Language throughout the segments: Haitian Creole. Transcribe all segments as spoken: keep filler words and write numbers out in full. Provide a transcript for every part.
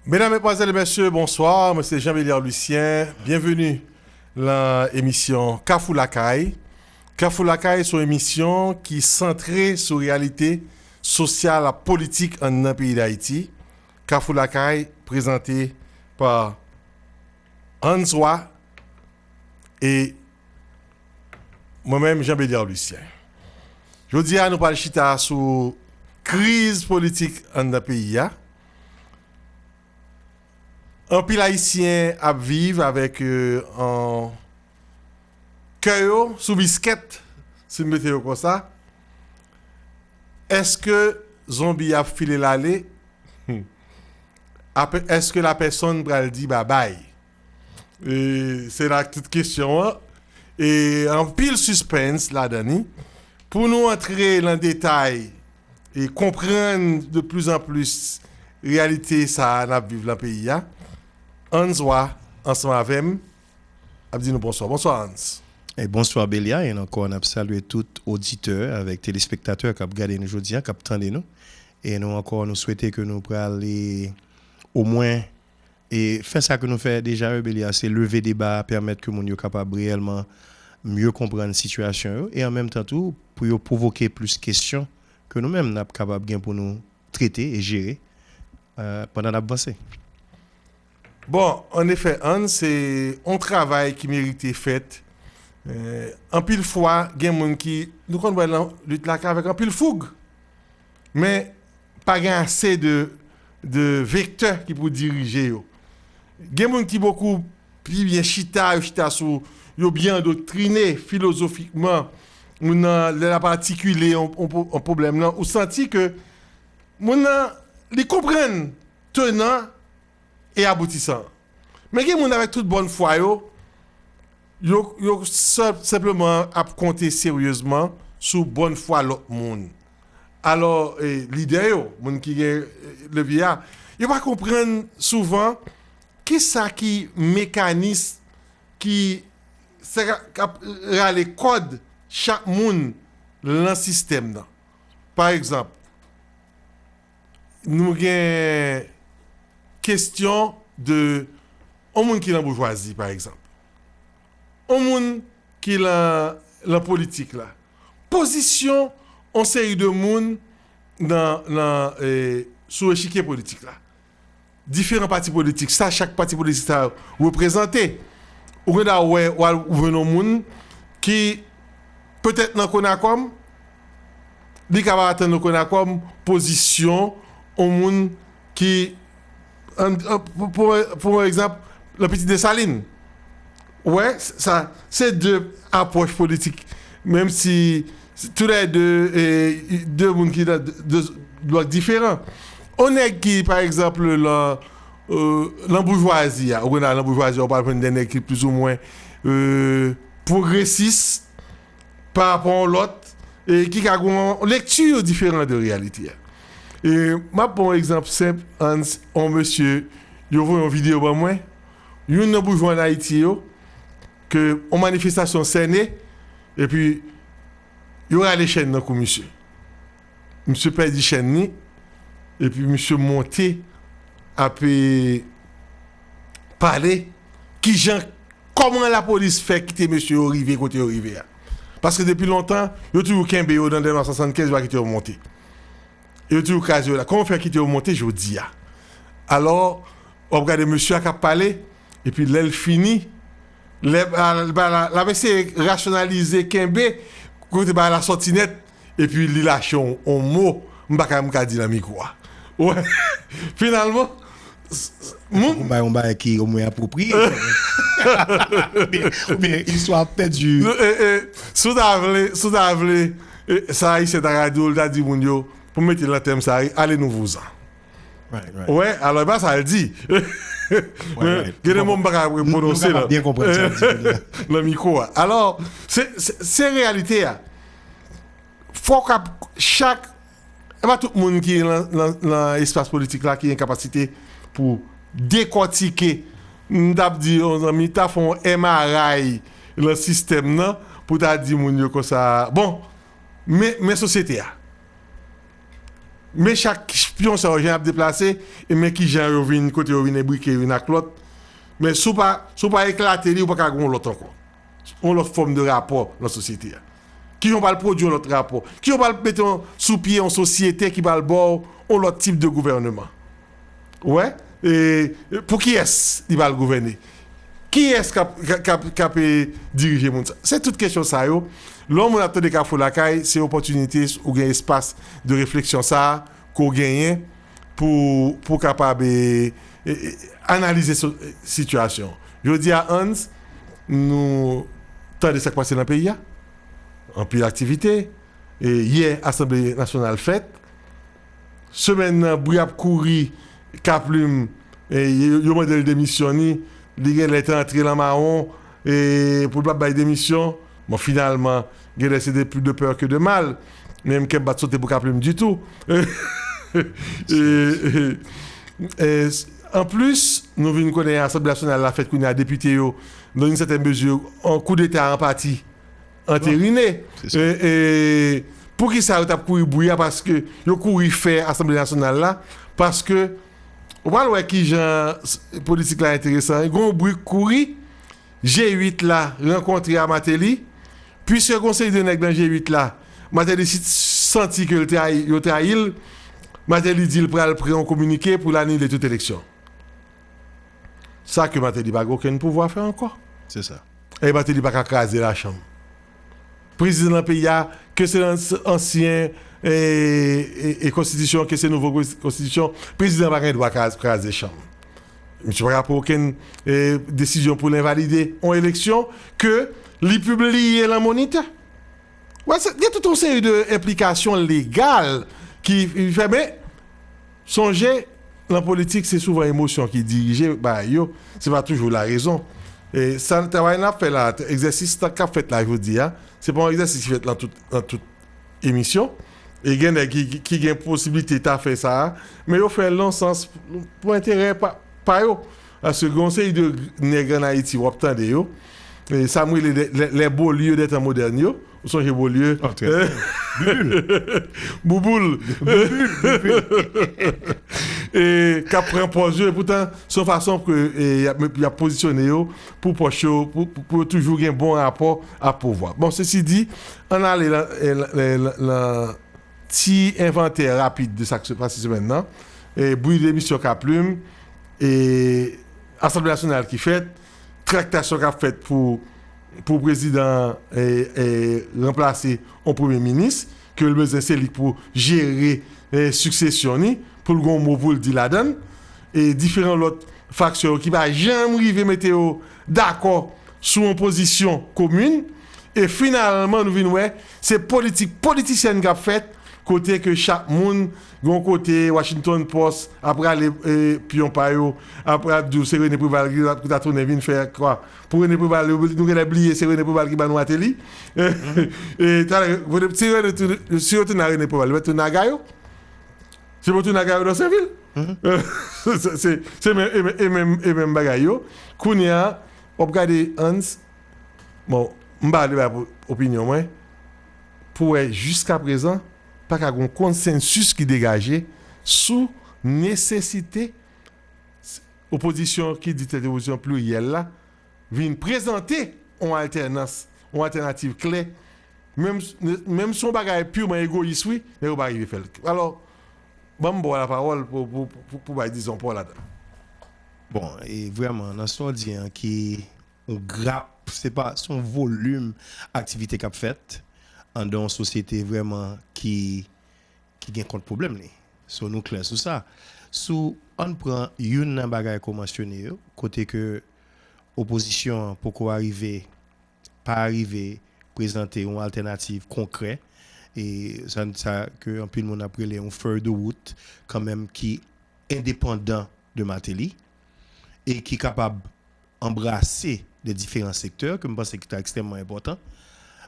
Medam, medmwazèl e mesye, bonswa. Mwen se Jean Beliard Lucien. Byenveni nan emisyon Kafou Lakay. Kafou Lakay se yon emisyon ki santre sou reyalite sosyal ak politik anndan peyi Dayiti. Kafou Lakay prezante pa Hans Roy e mwen menm, Jean Beliard Lucien. Jodi a, nou pral chita sou kriz politik anndan peyi a. Anpil Ayisyen ap viv avèk, euh, an kè yo sou biskèt, si m mete yo konsa. Èske zonbi ap file l ale? Apè-, èske lapèsòn pral di babay? E se la tout kesyon an. E anpil sispens ladan li. Pou nou antre nan detay e konprann de plis an plis reyalite sa a n ap viv nan peyi a, Hans Roy ansanm avè m ap di nou bonswa. Bonswa, Hans. E bonswa, Beliard. E ankò, n ap salye tout oditè avèk telespektatè k ap gade nou jodi a, k ap tande nou. E nou ankò, nou swete ke nou prale omwen e fè sa ke nou fè deja yo, Beliard, se leve deba a, pèmèt ke moun yo kapab reyèlman mye konprann sitiyasyon yo, e an menm tan tou, pou yo pwovoke plis kesyon ke nou menm n ap kapab gen pou nou trete e jere, euh, pandan n ap vanse. Bon, annefè, Hans, se yon travay ki merite fèt. Euh, anpil fwa, gen moun ki, nou konn wè nan lit la, ki avèk anpil foug. Men, pa gen ase de, de vektè ki pou dirije yo. Gen moun ki bokou pi byen chita, yo chita sou, yo byen andoktrine filozofikman. Moun nan, lè l ap atikile yon, yon, yon pwoblèm nan, ou santi ke moun nan, li konprann tenan e aboutisan. Men gen moun avèk tout bòn fwa yo, yo, yo sen-, senpleman ap konte seryezman sou bòn fwa lòt moun. Alò, e, lidè yo, moun ki gen, e, levye a, yo pa konprann souvan kisa ki mekanis ki se ka, k ap rale kòd chak moun lan sistèm nan. Pa egzanp, nou gen kesyon de yon moun ki lan boujwazi, pa egzanp. Yon moun ki lan, lan politik la. Pozisyon yon seri de moun nan, nan, e, sou echikye politik la. Diferan pati politik, sa chak pati politik sa reprezante. Ou gen dwa wè, w al, ou jwenn yon moun ki petèt nan Konakòm, li kapab atann nan Konakòm pozisyon yon moun ki, an, an, pou, pou, pou yon egzanp, nan Pitit Desalin. Wè, sa, se de apwòch politik. Menm si, si toulède, e, de moun ki nan de, de blòk diferan. On nèg ki, pa egzanp, lan, e, lan boujwazi a, ou konn lan boujwazi a, ou pral jwenn de nèg ki plizoumwen, e, pwogresis pa rapò a yon lòt, e ki ka gen yon lekti diferan de reyalite a. E m ap pran yon egzanp senp, Hans, yon mesye, yo voye yon videyo ban mwen, youn nan boujwa ann Ayiti yo, ke yon manifestasyon sène, epi yo rale chèn nan kou misye. Misye pèdi chèn li, epi misye monte, ap, e, pale, kijan, kòman lapolis fè kite mesye yo rive kote yo rive a. Paske depi lontan, yo toujou kenbe yo nan dènwa swasannkenz, yo pa kite yo monte. E yo toujou kraze yo la. Kòman fè kite yo monte jodi a? Alò, w ap gade mesye a k ap pale, epi lè l fini, lè, la, la, la, l ap eseye rasyonalize, kenbe, kote bagay la sòti nèt, epi li lache yon, yon mo, m pa ka, m ka di nan mikwo a. Wè, finalman, s-, s-, moun. Fòk ou bay yon bagay ki omwen apwopriye. Oubyen, oubyen istwa ap pèdi. E, e, si w ta vle, si w ta vle, e, sa Ayisyen ta ka di w, l ta di moun yo, pou m mete l nan tèm sa, ale nou vouzan. Right, right. Wè, alò, e pa sa l di. Right, right. Gen de mo m pa ka pwononse nan, byen konprann sa l di. Nan mikwo a. Alò, se, se, se reyalite a. Fòk ap, chak, e pa tout moun ki lan, lan, lan espas politik la ki gen kapasite pou dekòtike. M t ap di yon zanmi, ta fè yon M R I lan sistèm nan, pou ta di moun yo konsa, bon, men, men sosyete a. Men chak pyon sa yo jan y ap deplase, e men ki jan yo vin, kote yo vin enbrike youn ak lòt. Men si w pa, si w pa eklate li, ou pa ka gen yon lòt ankò. Yon lòt fòm de rapò nan sosyete a. Ki jan w pral pwodui yon lòt rapò? Ki jan w pral mete yon, sou pye yon sosyete ki pral ba w yon lòt tip de gouvèneman? Ou wè? E pou kiyès li pral gouvène? Kiyès k ap, k ap, k ap, k ap, e, dirije moun sa? Se tout kesyon sa yo. Lè yon moun ap tande Kafou Lakay, se opòtinite ou gen espas de refleksyon sa a ke w genyen pou, pou w kapab, e, e, e, analize so-, e, sitiyasyon. Jodi a, Hans, nou tande sa k pase nan peyi a. Anpil aktivite. E, yè, Asanble Nasyonal fèt. Semèn nan, bri ap kouri, Kaplim, e, yo, yo mande l demisyon ni, li genlè te antre lan mawon, e, pou l pa bay demisyon. Bon, finalman, genlè se de plus de peur que de mal. Men m kè m pa t sote pou Kaplim ditou. E, e, e, anplis, nou vin konnen Asanble Nasyonal la fèt kounye a, depite yo, dans une certaine mesure, an koudeta an pati anterine. Se sa. E, e, poukisa yo t ap kouri bri a? Paske yo kouri fè Asanble Nasyonal la, paske ou pral wè ki jan s-, politik la enteresan. Gen yon bri k kouri, G uit la rankontre a Martelly, piske gen yon seri de nèg nan G uit la, Martelly si-, santi ke l trayi, yo trayi l, Martelly di l pral pran yon kominike pou l anile tout eleksyon. Sa ke Martelly pa gen okenn pouvwa fè ankò. Se sa. E Martelly pa ka kraze lachanm. Prezidan nan peyi a, ke se ans-, ansyen, e, e, e konstitisyon, ke se nouvo konstitisyon, prezidan pa gen dwa kraz-, kraze chanm. Misye pa ka pran okenn, e, desizyon pou l envalide yon eleksyon ke li pibliye lan Monitè. Wè, se, gen tout yon seri de enplikasyon legal ki fè, men, sonje, lan politik, se souvan emosyon ki dirije bagay yo, se pa toujou larezon. E sa, travay n ap fè la, egzèsis k ap fèt la jodi a, se pa yon egzèsis ki fèt lan tout, lan tout emisyon. E gen nèg ki, ki, ki gen posiblite ta fè sa a, men yo fè l lan sans pou enterè pa, pa yo. Paske gen yon seri de nèg ann Ayiti, w ap tande yo. E sa m rele les, les, les Beaulieu des temps modernes yo. Ou sonje Beaulieu? Ah, très bien. Bouboul. Bouboul, Bouboul. E k ap pran pòz yo, e poutan, se yon fason ke, e, y ap, y ap pozisyone yo pou pòch yo, pou, pou, pou yo toujou gen bon rapò a pouvwa. Bon, sesi di, ann ale lan, e, lan, lan, lan, lan ti envantè rapid de sa k pase semèn nan. E, bri demisyon Kaplim, e, Asanble Nasyonal ki fèt, traktasyon k ap fèt pou, pou prezidan, e, e, ranplase yon premye minis, ke l bezwen se li k pou jere, e, siksesyon ni, pou l gen yon mo pou l di ladan l. E diferan lòt faksyon yo ki pa janm rive mete yo dakò sou yon pozisyon komin. E finalman, nou vin wè, se politik politisyèn k ap fèt, kote ke chak moun, gen yon kote Washington Post ap rale, e, pyon pa yo, ap, ap di w se René Préval ki ta, ki ta tounen vin fè kwa. Pou René Préval, nou genlè bliye se René Préval ki ban nou Martelly. E, talè, si René tou-, si yo tounen a René Préval, yo mèt tounen a Gayo. Se pou tounen a Gayo nan Senvil. Se, se, se menm, e menm, e menm, e menm bagay yo. Kounye a, w ap gade Hans, bon, m pa vle bay opinyon mwen, pou wè jiskaprezan, pa ka gen yon konsansis ki degaje sou nesesite opozisyon ki di tèt opozisyon pliryèl la vin prezante yon altènans, yon altènativ klè, menm, menm si yon bagay pirman egoyis, wi, men yo pa rive fè l. Alò, ban m ba w lapawòl pou, pou, pou, pou bay dizon pa w ladan. Bon, e vrèman, nan sa w di an ki yon grap, se pa, se yon volim aktivite k ap fèt anndan yon sosyete vrèman ki, ki gen kont pwoblèm li. So, nou klè sou sa. Sou, ann pran youn nan bagay ke w mansyone yo, kote ke opozisyon an poko arive, pa arive prezante yon altènativ konkrè, e sa, sa ke anpil moun ap rele yon feuille de route, kanmenm ki endepandan de Martelly, e ki kapab anbrase de diferan sektè, ke m panse ki ta ekstrèmman enpòtan.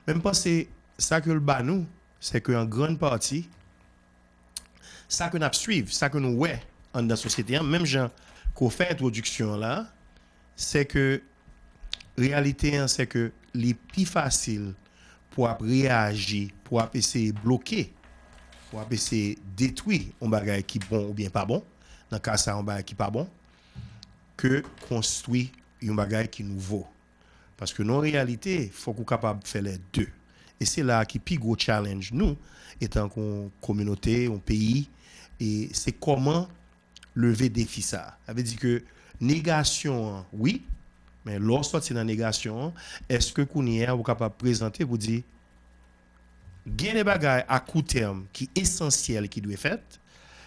Men m panse sa ke l ba nou, se ke an grann pati, sa ke n ap swiv, sa ke nou wè anndan sosyete an, menm jan ke w fè entwodiksyon an la, se ke reyalite an, se ke li pi fasil pou w ap reyaji, pou w ap eseye bloke, w ap eseye detwi yon bagay ki bon oubyen pa bon, nan ka sa, yon bagay ki pa bon, ke konstwi yon bagay ki nouvo. Paske nan reyalite, fòk ou kapab fè lè de. E se la ki pi gwo challenge nou, etan kon kominote, yon peyi, e se kòman leve defi sa. Sa vle di ke negasyon an, wi, men lè w sòti nan negasyon an, èske kounye a ou kapab prezante pou di, gen de bagay a kou tèm ki esansyèl ki dwe fèt,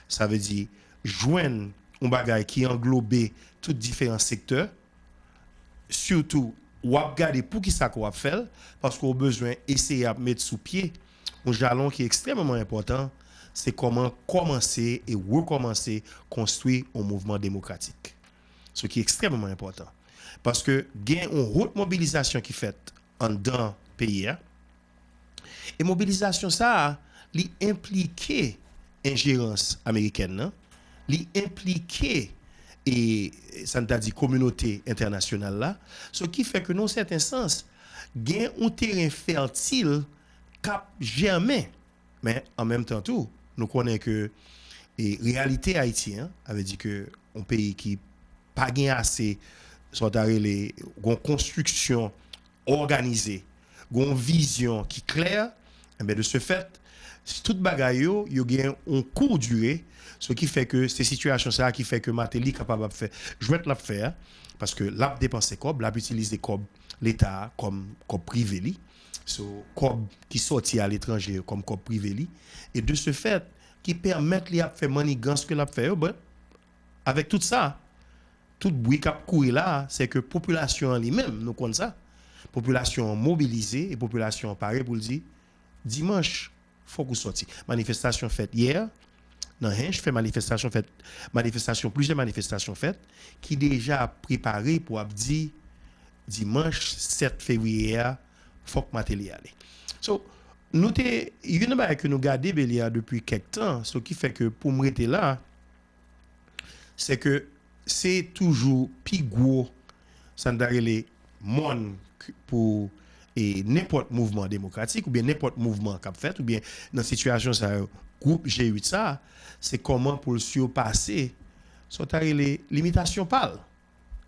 sa vle di jwenn yon bagay ki anglobe tout diferan sektè, sitou w ap gade poukisa ke w ap fè l, paske w bezwen eseye ap met sou pye yon jalon ki ekstrèmeman enpòtan, se kòman kòmanse e rekòmanse konstwi yon mouvman demokratik. Sa ki ekstrèmeman enpòtan. Paske gen yon wot mobilizasyon ki fèt anndan peyi a. E mobilizasyon sa a, li enplike enjerans amerikèn nan, li enplike, e sa n ta di, kominote entènasyonal la, sa ki fè ke nan yon sèten sans, gen yon teren fètil k ap jèmen. Men an menm tan tou, nou konnen ke, e, reyalite Ayiti an, sa vle di ke yon peyi ki pa gen ase, sa w ta rele, yon konstriksyon òganize, gen yon vizyon ki klè, enben, de ce fait, tout bagay yo, yo gen yon kout dire, sa ki fè ke se sitiyasyon sa a ki fè ke Martelly kapab ap fè jwèt l ap fè a, paske l ap depanse kòb, l ap itilize kòb Leta a kòm kòb prive li, so, kòb ki sòti aletranje yo kòm kòb prive li, e de ce fait, ki pèmèt li ap fè mannigans ke l ap fè yo, bon, avèk tout sa, tout bri k ap kouri la a, se ke popilasyon an li menm, nou konn sa. Popilasyon an mobilize e popilasyon an pare pou l di, dimanch, fòk ou sòti. Manifestasyon fèt yè, nan Hench, fè manifestasyon fèt, manifestasyon, plizyè manifestasyon fèt, ki deja ap prepare pou ap di, dimanch sèt fevriye a, fòk Martelly ale. So, nou te, youn nan bagay ke nou gade Beliar depi kèk tan, so ki fè ke pou m rete la, se ke se toujou pi gwo, sa n ta rele mòn k-, pou, e, nenpòt mouvman demokratik oubyen nenpòt mouvman k ap fèt oubyen nan sitiyasyon sa yo, gwoup G uit sa, se kòman pou l sipase, sa w ta rele limitasyon pa l.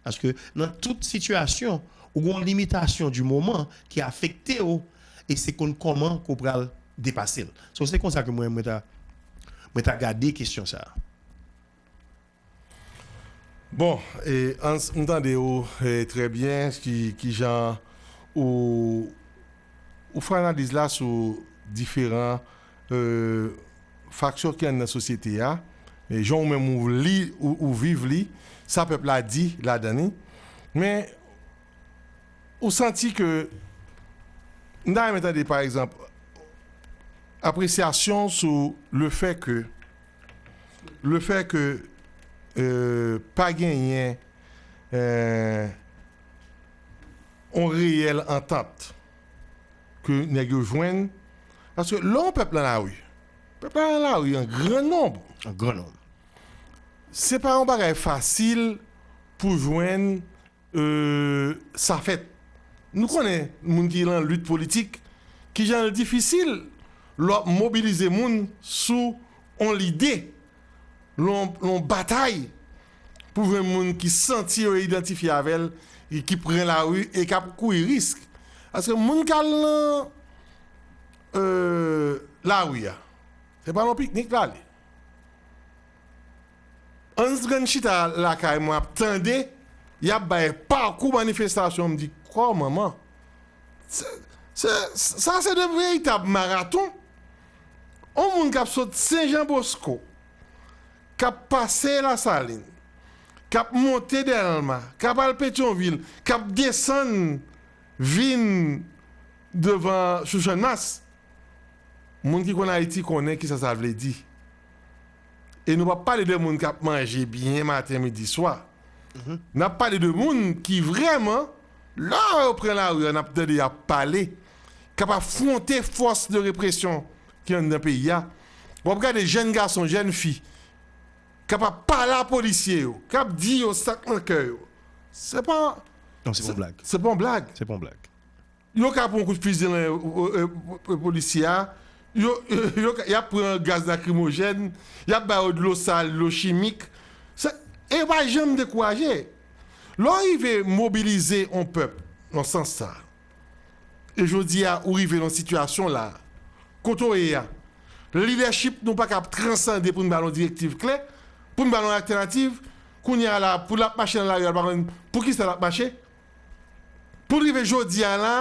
Paske nan tout sitiyasyon, ou gen yon limitasyon di moman ki afekte w, e se konn kòman ke w pral depase l. So, se konsa ke mwen, mwen ta, mwen ta gade kesyon sa a. Bon, e, Hans, m tande w, e, trè byen, ki, ki jan ou, ou fè analiz la sou diferan, e, faksyon ki anndan sosyete a, e, jan ou menm ou li, ou, ou viv li, sa pèp la di ladan li. Men, ou santi ke, m ta renmen tande, pa egzanp, apresyasyon sou le fè ke, le fè ke, e, pa genyen, e, yon reyèl antant ke nèg yo jwenn. Paske lè yon pèp nan lari, pèp la nan lari an gran nonb. An gran nonb. Se pa yon bagay fasil pou jwenn, e, sa fèt. Nou konnen moun ki nan lit politik, kijan l difisil lè w ap mobilize moun sou yon lide, lè w, lè w batay pou jwenn moun ki santi yo idantifye avè l, e ki pran lari e k ap kouri risk. Paske moun k al nan, e, lari a, se pa nan piknik l ale. Hans Grand chita lakay mwen ap tande, y ap bay pakou manifestasyon, m di, kò manman. Se, se, sa se de veritab maraton. On moun k ap sot Sen Jan Bosko, k ap pase Lasalin, k ap monte Dèlma, k ap al Petyonvil, k ap desann vin devan Chouchannmas. Moun ki konn Ayiti konnen kisa sa vle di. E nou p ap pale de moun k ap manje byen maten, midi, swa. N ap pale de moun ki vrèman, lè yo pran lari a, n ap tande y ap pale, k ap afwonte fòs de represyon ki anndan peyi a. W ap gade jèn gason, jèn fi, k ap ap pale a polisye yo, k ap di yo sa k nan kè yo. Se pa, non, se pa yon blag. Se pa yon blag. Se pa yon blag. Yo ka pran yon kout fizi nan, e, e, e, polisye a, Yo, yo, y ap pran gaz lakrimojèn, y ap ba yo dlo sal, dlo chimik. Sa, e yo pa janm dekouraje. Lè w rive mobilize yon pèp nan sans sa, e jodi a ou rive nan sitiyasyon la, kote w ye a, lidèchip nou pa ka transande pou n ba l yon direktiv klè, pou n ba l yon altènativ, kounye a la, pou l ap mache nan lari a, l pa konn pou ki sa l ap mache. Pou l rive jodi a la,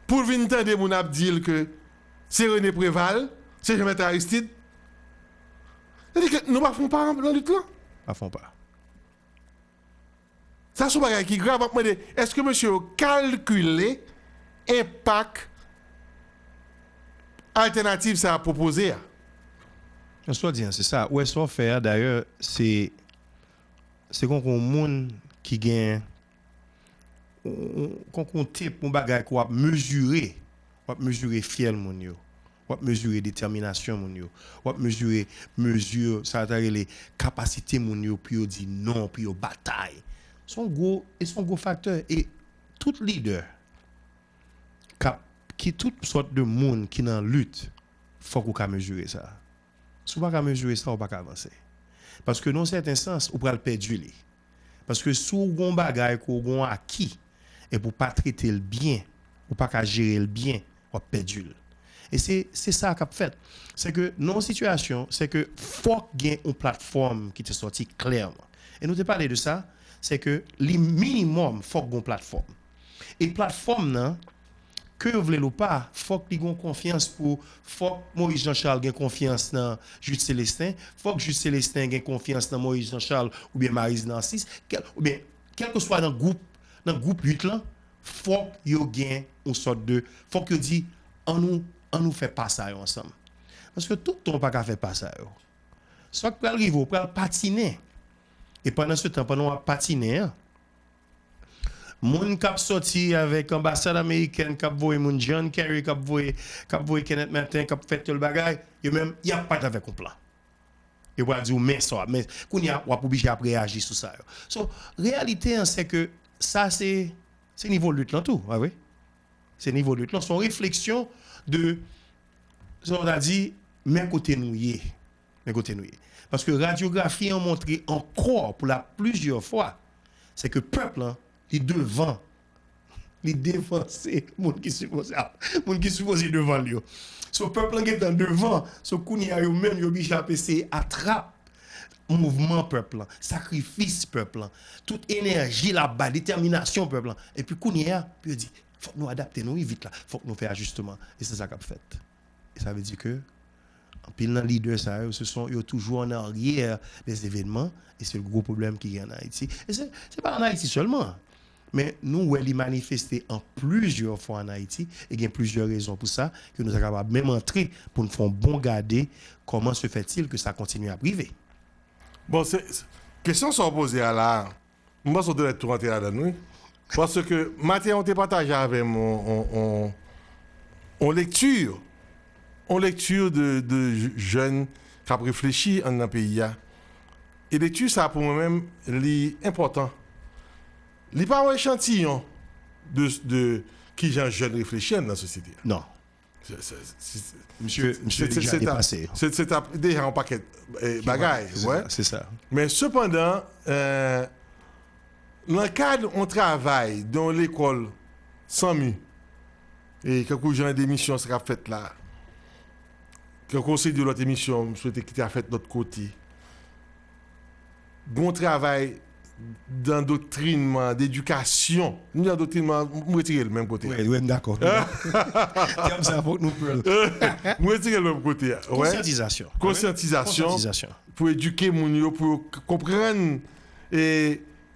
pou l vin tande moun ap di l ke se René Préval, se Jean Bertrand Aristide. Sa di ke nou pa fè yon pa nan lit lan. Pa fè yon pa. Sa se yon bagay ki grav. M ap mande, èske mesye yo kalkile enpak altènativ sa a pwopoze a? Nan sa w di an, se sa. Ou wè sa w fè a, dayè, se, se konk yon moun ki gen, konk yon tip, yon bagay ke w ap mezire, w ap mezire fyèl moun yo, w ap mezire detèminasyon moun yo, w ap mezire, mezi, sa ta rele, kapasite moun yo pou yo di non, pou yo batay. Se yon gwo, e se yon gwo faktè. E tout lidè k ap, ki tout sòt de moun ki nan lit, fòk ou ka mezire sa. Si w pa ka mezire sa, ou pa ka avanse. Paske nan yon sèten sans, ou pral pèdi li. Paske si w gen yon bagay ke w gen yon aki, epi w pa trete l byen, ou pa ka jere l byen, w ap pèdi l. E se, se sa k ap fèt. Se ke nan yon sitiyasyon, se ke fòk gen yon platfòm ki te sòti klèman. E nou te pale de sa, se ke li minimòm, fòk gen yon platfòm. E platfòm nan, ke yo vle l ou pa, fòk li gen konfyans pou, fòk Moïse Jean Charles gen konfyans nan Jude Célestin, fòk Jude Célestin gen konfyans nan Moïse Jean Charles oubyen Maryse Narcisse, kèl, oubyen kèlkeswa nan gwoup, nan gwoup uit lan, fòk yo gen yon sòt de, fòk yo di, ann nou, ann nou fè pa sa yo ansanm. Paske tout tan w pa ka fè pa sa yo. Sa k pral rive, w pral patinen. E pandan se tan, pandan w ap patinen an, moun k ap sòti avèk anbasad amerikèn, k ap voye moun John Kerry, k ap voye, k ap voye Kenneth Martin, k ap fè tèl bagay, yo menm, y ap parèt avèk yon plan. Yo pral di w, men sa w ap, men kounye a, w ap oblije ap reyaji sou sa yo. So, reyalite an, se ke sa se, se nivo lit lan tou, pa vre? Se nivo lit lan. Se yon refleksyon de, sa w ta di, men kote nou ye. Men kote nou ye. Paske radyografi an montre ankò pou la plizyè fwa, se ke pèp lan, li devan, li devanse moun ki sipoze ap, moun ki sipoze devan l yo. So pèp lan gentan devan, so kounye a yo menm yo oblije ap eseye atrap mouvman pèp lan, sakrifis pèp lan, tout enèji l ap bay, detèminasyon pèp lan. Epi kounye a, pou yo di, fòk nou adapte nou wi vit la, fòk nou fè ajisteman. E se sa k ap fèt. E sa vle di ke anpil nan lidè sa yo, se son, yo toujou an aryè dè evènman, e se gwo pwoblèm ki gen an Ayiti. E se, se pa an Ayiti sèlman, men nou wè li manifeste an plizyè fwa an Ayiti, e gen plizyè rezon pou sa, ke nou ta kapab menm antre pou n fè yon bon gade kòman se fètil ke sa kontinye ap rive. Bon, se, kesyon sa w poze a la, m panse w te mèt tou rantre ladan l, wi. Paske maten an, w te pataje avè m on, on, on, on lekti, on lekti de, de j-, jèn k ap reflechi anndan peyi a. E lekti sa, pou mwen menm, li enpòtan. Li pa yon echantiyon de, de kijan jèn reflechi anndan sosyete a. Non. Se, se, se, Misye, misye se, se, deja se ta, depase. se, se ta deja yon pakèt eh, bagay, Se wè. sa, se sa. Men sepandan, eh, nan kad yon travay de yon lekòl san mi, e kankou jan de misyon sa k ap fèt la, kankou se de lòt emisyon, m swete ki ta fèt lòt kote. Gon travay dandoktrinman, dedikasyon. M di dandoktrinman, m retire l menm kote. Wi, wi, m dakò. Tèm sa fòk nou pran l. M retire l menm kote a. Wè. Konsyantizasyon. Konsyantizasyon. Konsyantizasyon. Pou edike moun yo, pou yo k-, konprann e,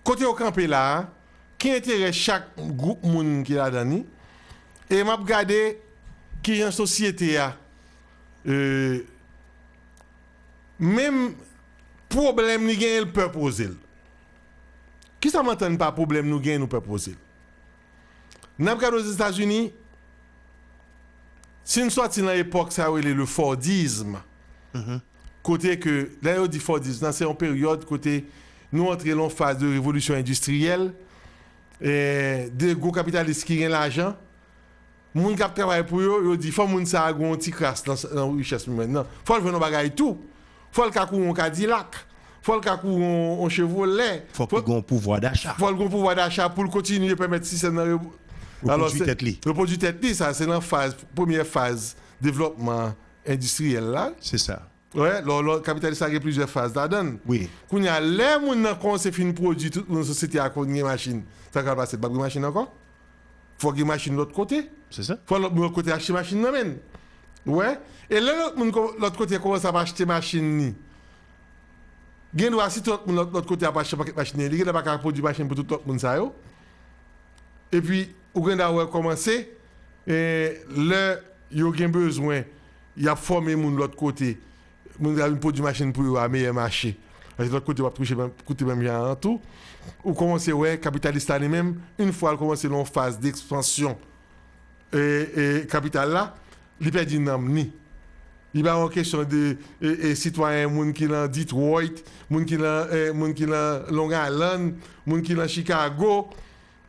kote yo kanpe la a, ki enterè chak gwoup moun ki ladan li. E m ap gade kijan sosyete a, e, menm pwoblèm li genyen, l pè poze l. Kisa m antann pa pwoblèm nou genyen, nou pè poze l? N ap gade Ozetazini, si n sòti nan epòk sa yo rele le Fordisme, kote ke, lè yo di Fordisme, nan se yon peryòd kote nou antre nan yon faz de revolisyon endistriyèl, e, de gwo kapitalis ki gen lajan, Moun k ap travay pou yo, yo di fò moun sa a gen yon ti kras nan, nan richès imèn nan. Fò l jwenn yon bagay tou. Fò l ka kouri yon Kadilak. Fò l ka kouri yon, yon Chevrolet. Fòk li gen yon pouvwa dacha. Fò l gen yon pouvwa dacha pou l kontinye pèmèt sistèm nan re- Repwodui tèt li. Repwodui tèt li, sa se nan faz, premyè faz devlòpman endistriyèl la. Se sa. Wè, lò, lò, kapitalis la gen plizyè faz ladan l. Wi. Kounye a, lè moun nan kòmanse fin pwodui, tout moun nan sosyete a konn gen machin. Sa k ap pase, l p ap gen machin ankò? Fò gen machin lòt kote. Se sa. Fò lòt moun lòt kote achte machin nan men l. Wè. E lè lòt moun ko- lòt kote kòmanse ap achte machin li, gen dwa si tout lòt moun lòt, lòt kote ap achte pakèt machin li, li gen dwa pa ka pwodui machin pou tout lòt moun sa yo. Epi, ou gen dwa wè kòmanse, eh, lè yo gen bezwen, y ap fòme moun lòt kote. Moun ka vin pwodui machin pou yo a meyè mache. Paske lòt kote w ap touche menm, koute menm jan an tou. Ou kòmanse wè kapitalis la li menm, yon fwa l kòmanse nan yon faz dekspansyon e, e, kapital la, li pèdi nanm ni. Li pa yon kesyon de e, e, sitwayen, moun ki nan Detroit, moun ki nan, e, moun ki nan Long Island, moun ki nan Chicago.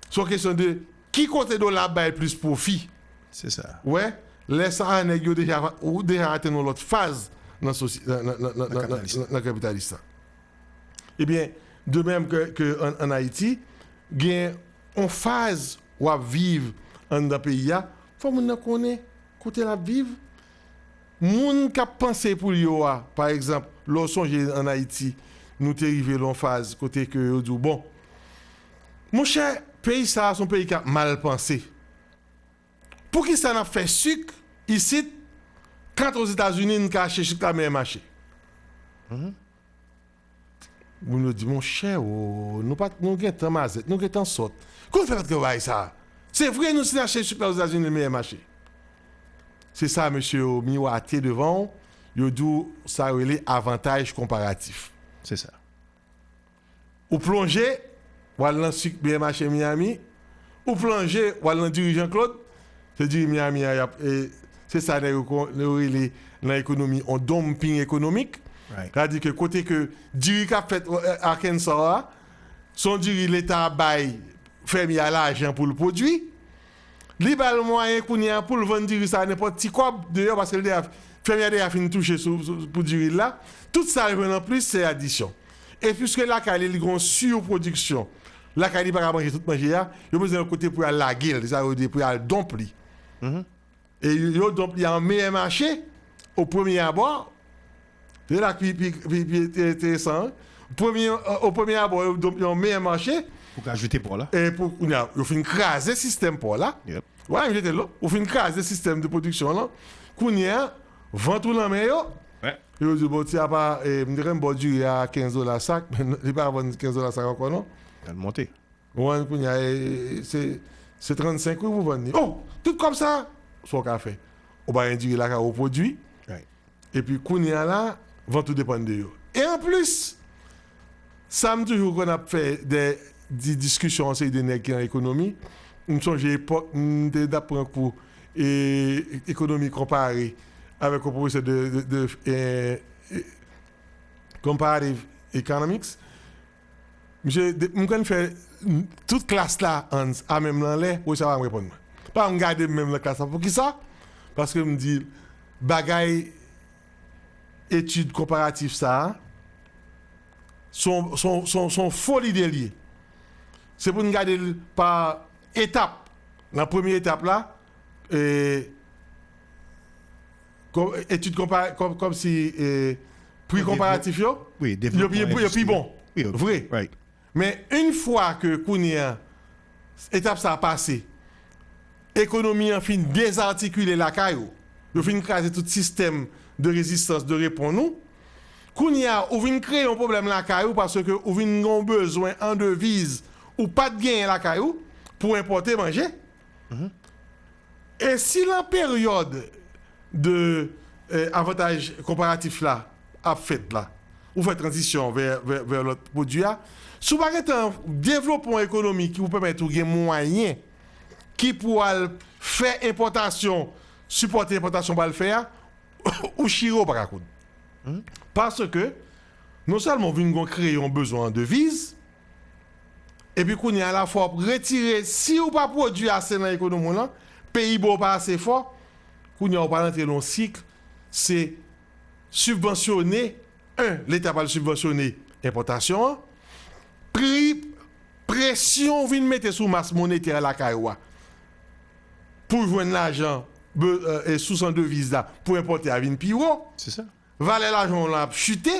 Se yon kesyon de ki kote dola ap bay plis pwofi. Se sa. Wè, lè sa a, nèg yo deja, ou deja atenn yon lòt faz nan, sosy- nan, nan, nan, nan, nan, nan, nan kapitalis la. Ebyen, de menm ke, ke an, an Ayiti, gen yon faz w ap viv anndan peyi a, fò moun nan konnen kote l ap viv. Moun k ap panse pou l yo a, pa egzanp, lè w sonje an Ayiti, nou te rive lan yon faz kote ke yo di w, bon, monchè, peyi sa a se yon peyi k ap mal panse. Poukisa n ap fè sik isit, kan Ozetazini n ka achte sik la meyè mache? Moun yo di, monchè, o, nou pa t, nou gentan mazèt, nou gentan sòt. Kòman fè pa t gen bagay sa a? Se vre, nou si n achte sik la Ozetazini meyè mache. Se sa mesye yo miwate devan w, yo di w sa yo rele avantaj konparatif. Se sa. Ou plonje, w al nan sik meyè mache Miami, ou plonje, w al nan diri Jean Claude, se diri Miami a y ap, e, se sa nèg yo, yo rele nan ekonomi yon dumping ekonomik. Sa di ke kote ke diri k ap fèt, e, Arkansas a, se yon diri leta bay fèmye a lajan pou l pwodui. Li ba l mwayen kounye a pou l vann diri sa a nenpòt ti kòb deyò paske l deja, fèmye a deja fin touche sou, sou, pou diri l la. Tout sa l jwenn anplis se adisyon. E piske lakay li, li gen yon sipwodiksyon, lakay li pa ka manje tout manje a, yo bezwen yon kote pou y al lage l, se sa yo di pou y al donp li. E yo, yo donp li an meyè mache, o premye abò, se la ki pi, pi, pi, pi enteresan, wi. Premye, o premye abò, yo donp li an meyè mache. Pou ka jete pò la. E pou, kounye a, yo fin kraze sistèm pò la. Wè, m jete l, non. Ou fin kraze sistèm de pwodiksyon lan. Kounye a, vant ou nan men yo. Yo di, bon, ti apa, e, m te konn ba w diri a kenz dola sak, men li pa vann kenz dola sak ankò, non. L monte. Ou konprann kounye a, e, se, se trannsenk wi pou vann li. O! Tout kòb sa a! Sa w ka fè? Ou pa gen diri lakay ou pwodui. Epi kounye a la, vant ou depann de yo. E anplis, sa m toujou konn ap fè de, di diskisyon yon seri de nèg ki nan ekonomi, m sonje epòk m te t ap pran kou e, ekonomi konpare avèk yon pwofesè de, de, de e, e, comparative economics. Misye, m konn fè tout klas la, Hans, a menm l anlè, pwofesè a pa janm reponn mwen. Pa janm gade m menm nan klas la. Poukisa? Paske m di, bagay etid konparatif sa a, se yon, se yon, se yon, se yon fo lide l ye. Se pou n gade l pa etap. Nan premye etap la, e, etid konpa, kòm, kòmsi e, pri konparatif yo, yo pi bon. Vre. Men yon fwa ke kounye a, etap sa a pase, ekonomi an fin dezatikile lakay ou, yo fin kraze tout sistèm de rezistans, de repons ou, kounye a, ou vin kreye yon pwoblèm lakay ou paske ou vin gen yon bezwen an deviz ou pa t genyen lakay ou pou enpòte manje. E si lan peryòd de e, avantaj konparatif la ap fèt la, ou fè tranzisyon vè, vè, vè lòt pwodui a, si w pa gentan devlope yon ekonomi ki pou pèmèt ou gen mwayen ki pou al fè enpòtasyon, sipòte enpòtasyon w pral fè a, ou chire w pa ka koud. Paske non sèlman w vin gen kreye yon bezwen an deviz, epi kounye a la fò w ap retire, si w pa pwodui ase nan ekonomi w lan, Peyi ba w pa ase fò, kounye a ou pral antre nan yon sik, se sibvansyone, en, Leta pral sibvansyone enpòtasyon an, pri, presyon w vin mete sou mas monetè lakay ou a pou jwenn lajan, be- e sours an deviz la pou enpòte a vin pi wo. Se sa. Valè lajan w lan ap chite,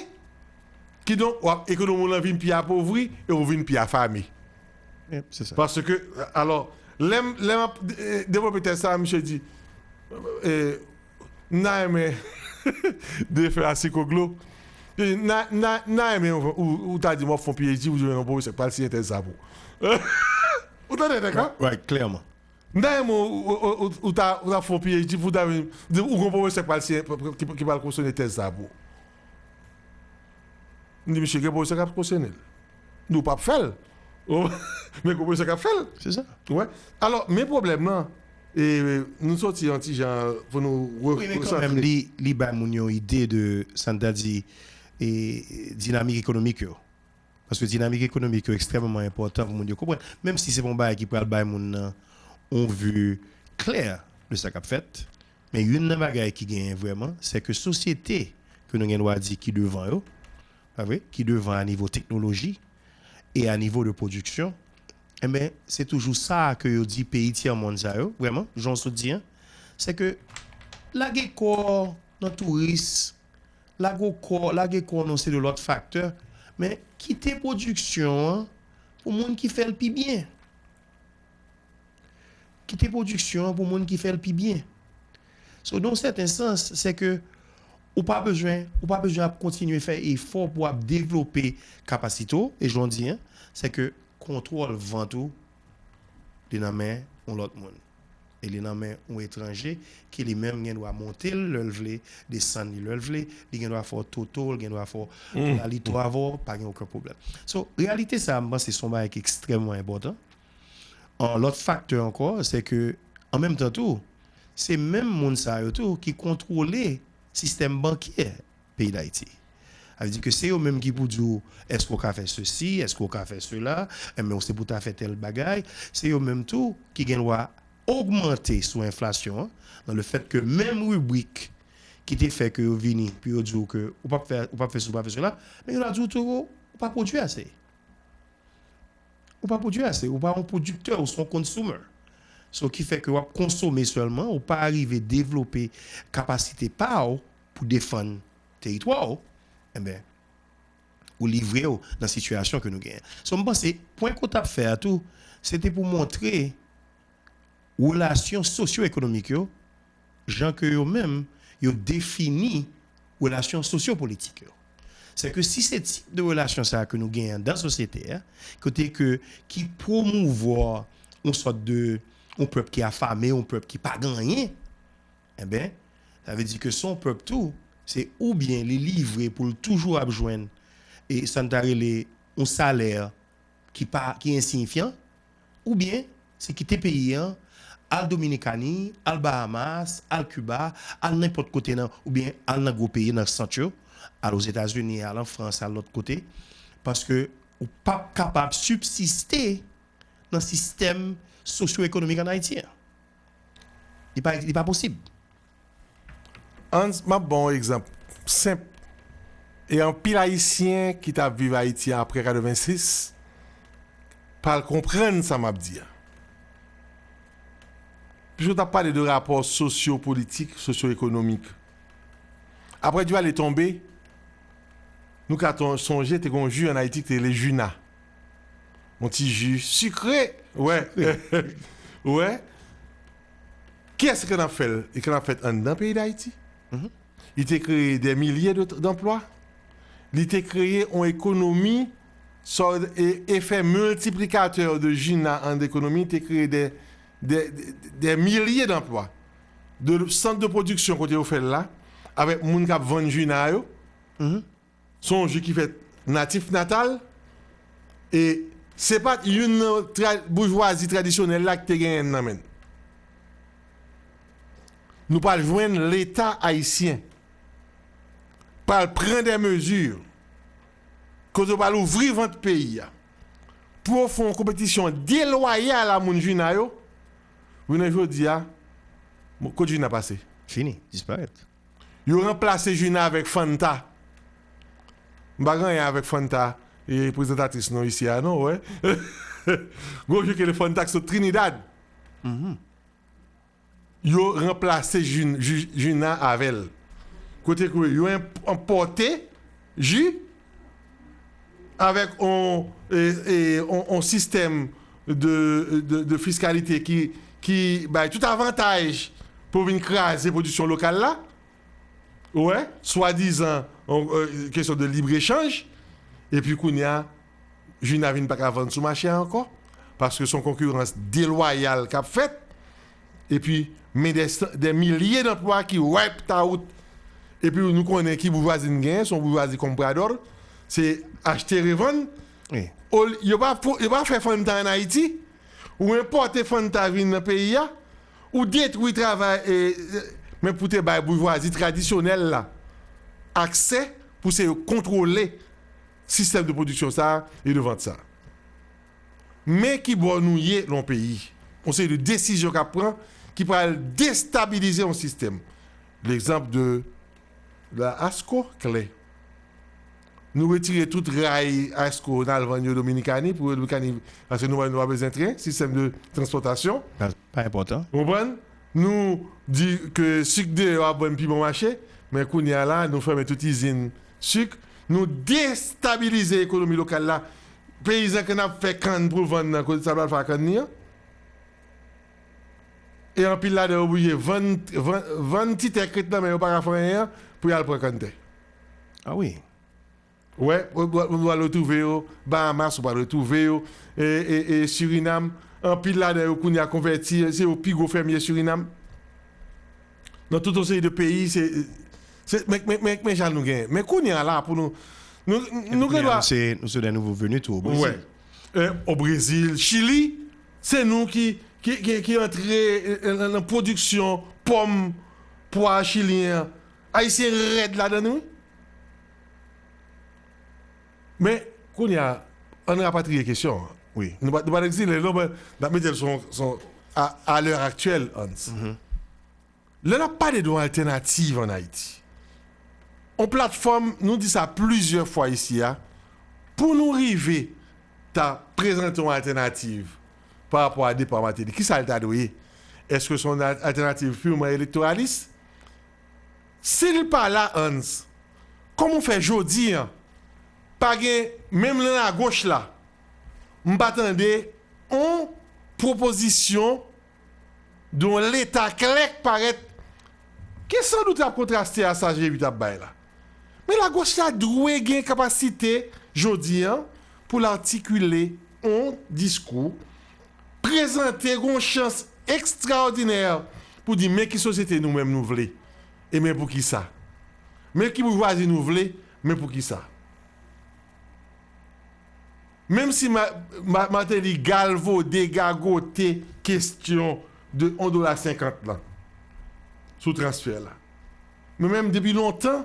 kidonk w ap, ekonomi w lan vin pi apovri e w vin pi afame. Yep, se sa. Paske, alò, lè m, lè m ap eh, devlope tèz sa, misye di, eh, m ta renmen defen Asikoglo, eh, m ta, m ta, m ta renmen ou, ou, ou ta di m w ap fè yon P H D, ou di yon pwofesè k pral siyen tèz sa pou ou. Ou tande nèg la? Right, klèman. M ta renmen ou, ou, ou, ou, ou ta, ou ta fè yon P H D pou w ta vin di ou gon pwofesè k pral siyen, ki, ki pral kosyone tèz sa pou ou. M di, "Misye, gen pwofesè k ap kosyone l." M di, "Ou p ap fè l." Men gon pwofesè k ap fè l. Se sa. Wè. Alò, men pwoblèm nan, e nou soti yon ti jan pou nou re- Wi, men kanmenm, li, li bay moun yon ide de, sa n ta di, e, dinamik ekonomik yo. Paske dinamik ekonomik yo ekstrèmeman enpòtan pou moun yo konprann. Menm si se pa yon bagay ki pral bay moun nan yon vi klè de sa k ap fèt, men youn nan bagay ki genyen vrèman, se ke sosyete ke nou gen dwa di ki devan yo, pa vre, ki devan a nivo teknoloji e a nivo de pwodiksyon, enben, se toujou sa ke yo di peyi tyèmonn sa yo, vrèman, jan w sot di an, se ke lage kò w nan touris, lage kò, lage kò w nan se de lòt faktè, men kite pwodiksyon an pou moun ki fè l pi byen. Kite pwodiksyon an pou moun ki fè l pi byen. So, nan yon sèten sans, se ke ou pa bezwen, ou pa bezwen ap kontinye fè efò pou ap devlope kapasite w, e jan w di an, se ke kontwòl vant ou, li nan men yon lòt moun. E li nan men yon etranje ki li menm gen dwa monte l lè l vle, desann li lè l vle, li gen dwa fè w toto, li gen dwa fè w, mm, la li to avè w, pa gen okenn pwoblèm. So, reyalite sa a, m panse se yon bagay ki ekstrèmman enpòtan. Yon lòt faktè ankò, se ke, an menm tan tou, se menm moun sa yo tou ki kontwole sistèm bankyè peyi Dayiti. Sa vle di ke se yo menm ki pou di w, èske w ka fè sesi, èske w ka fè sela, enben, w se pou ta fè tèl bagay. Se yo menm tou ki gen dwa ogmante sou enflasyon an, nan le fèt ke menm ribrik ki te fè ke yo vini, pou yo di w ke ou p ap fè, ou p ap fè sesi, ou p ap fè sela, men yo dwa di w tou, ou pa pwodui ase. Ou pa pwodui ase, ou pa yon pwodiktè, ou se yon consumer. So, ki fè ke w ap konsome sèlman, ou pa rive devlope kapasite pa w pou defann teritwa w, enben, ou livre w nan sitiyasyon ke nou genyen. So, m panse, pwen ke w t ap fè a tou, se te pou montre relasyon sosyo-ekonomik yo, jan ke yo menm, yo defini relasyon sosyo-politik yo. Se ke si se tip de relasyon sa a ke nou genyen anndan sosyete a, kote ke, ki pwomouvwa yon sòt de, yon pèp ki afame, yon pèp ki pa gen anyen, enben, sa vle di ke se yon pèp tou, se oubyen li livre pou l toujou ap jwenn, e sa n ta rele yon salè ki pa, ki ensiyifyan, oubyen se kite peyi an, al Dominikani, al Bahamas, al Kiba, al nenpòt kote nan, oubyen al nan gwo peyi nan sant yo, al Ozetazini, al an Frans, al lòt kote, paske ou p ap kapab sibsiste nan sistèm sosyo-ekonomik ann Ayiti an. Li pa, li pa posib. Ann, m ap ba w yon egzanp senp. E anpil Ayisyen ki t ap viv Ayiti apre katrevensis pral konprann sa m ap di a. Piske w t ap pale de rapò sosyo-politik, sosyo-ekonomik. Apre Duvalier tonbe, nou ka ton- sonje te gen yon ji ann Ayiti ki te rele Juna. Yon ti ji sikre. Wè. Wè. Kiyès ki konn ap fè l? Li konn ap fèt anndan peyi Dayiti. Mhm. Li te kreye dè milye de, danplwa. Li te kreye yon ekonomi, sa, e, efè miltiplikatè de Jina an ekonomi, te kreye dè, dè, dè, dè milye danplwa. De sant de pwodiksyon kote yo fè l la, avèk moun k ap vann Jina yo. Mhm. Se yon ji ki fèt natif natal, e se pa t youn nan tra- boujwazi tradisyonèl la ki te genyen l nan men l. Nou pral jwenn Leta ayisyen pral pran dè mezi kote yo pral ouvri vant peyi a pou yo fè yon konpetisyon delwayal a moun Jina yo. Jounen jodi a, Bon, kot Jina pase? Fini, disparèt. Yo ranplase Jina avèk Fanta. M pa gen anyen avèk Fanta, e prezantatris nou isi a, non, wè. Gwo jou ke le Fanta ki sot Trinidad. Yo ranplase Jin- Ju- Jina avè l. Kote ke yo enp- enpòte ji avèk on, e, e, on, on sistèm de, de, de fiskalite ki, ki bay tout avantaj pou vin kraze pwodiksyon lokal la. Ou wè, swadizan, on, e, kesyon de libre echanj. Epi kounye a, Jina vin pa ka vann sou mache a ankò. Paske se yon konkirans delwayal k ap fèt. Epi, men de, de milye danplwa ki wiped out. Epi, nou konnen ki boujwazi n genyen, se yon boujwazi konpradò. Se achte revann. Wi. Ol- Yo pa, fo- yo pa fè Fanta ann Ayiti. Ou enpòte Fanta vin nan peyi a. Ou detwi travay, e, e, men pou te bay boujwazi tradisyonèl la aksè pou se yo kontwole sistèm de pwodiksyon sa a e de vant sa a. Men ki bò nou ye lan yon peyi. Yon seri de desizyon k ap pran ki pral destabilize yon sistèm. Legzanp de la ASCO klè. Nou retire tout ray ASCO, n al vann yo Dominikani, pou Dominikani, paske nou, nou pa bezwen tren, sistèm de transpòtasyon. Pa enpòtan. Ou konprann? Nou di ke sik deyò ap vann pi bon mache, men kounye a la, nou fèmen tout izin sik, nou destabilize ekonomi lokal la. Peyizan ki ap fè kann pou vann nan, kote sa pral fè ak kann li an? E anpil ladan yo oblije vann, vann, vann ti tè k ret nan men yo pa ka fè anyen an pou y al pran kann tè. Ah wi. Wè, ou, ou, ou pral retwouve yo Bahamas, ou pral retwouve yo e, e, e Surinam. Anpil ladan yo kounye a konvèti, se yo pi gwo fèmye Surinam. Nan tout yon seri de peyi, se, se men, men, men, men jan nou genyen. Men kounye a la, pou nou, nou, nou gen dwa. Nou se, nou se de nouvo venu tou o Brezil. Wè. E, o Brezil, Chili, se nou ki, ki, ki, ki antre e, nan, nan pwodiksyon pòm, pwa chilyen an. Ayisyen rèd ladan nou. Men, kounye a, ann rapatriye kesyon an. Wi. Nou pa, nou pa egzile, non, men n ap mete l sou, sou, a, a lè aktyèl, Hans. Lè n ap pale de yon altènativ ann Ayiti, yon platfòm, nou di sa plizyè fwa isi a, pou nou rive ta prezante yon altènativ pa rapò a depa Martelly, kisa l ta dwe ye? Èske se yon al- altènativ pirman elektoralis? Si l pa la, Hans, kòman w fè jodi an, pa gen, menm nan lagoch la, m pa tande yon pwopozisyon de yon Leta klè k parèt, ki sandout ap kontraste a sa G uit ap bay la. Men lagoch la dwe gen kapasite, jodi an, pou l atikile yon diskou, prezante yon chans ekstraòdinè pou di men ki sosyete nou menm nou vle, e men poukisa. Men ki boujwazi nou vle, men poukisa. Menm si Ma- Ma- Martelly galvode, gagote kesyon de yon dola senkant lan sou transfè la. Men menm depi lontan,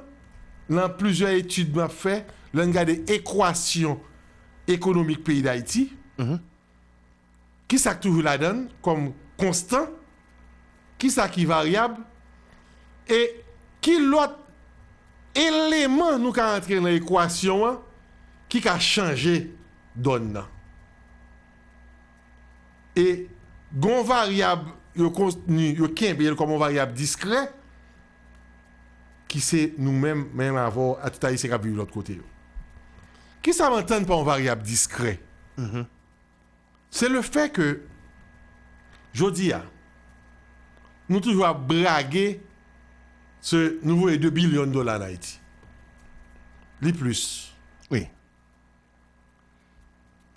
nan plizyè etid m ap fè, lè n gade ekwasyon ekonomik peyi Dayiti, kisa k toujou ladan l kòm konstan, kisa ki varyab, e ki lòt eleman nou ka antre nan ekwasyon an ki ka chanje dòn nan. E gen yon varyab yo kontni, yo kenbe l kòm yon varyab diskrè, ki se nou menm, menm avè w, a tout Ayisyen k ap viv lòt kote yo. Kisa m antann pa yon varyab diskrè? Se le fè ke, jodi a, nou toujou ap brage se nou voye de bilyon dola ann Ayiti. Li plis. Wi.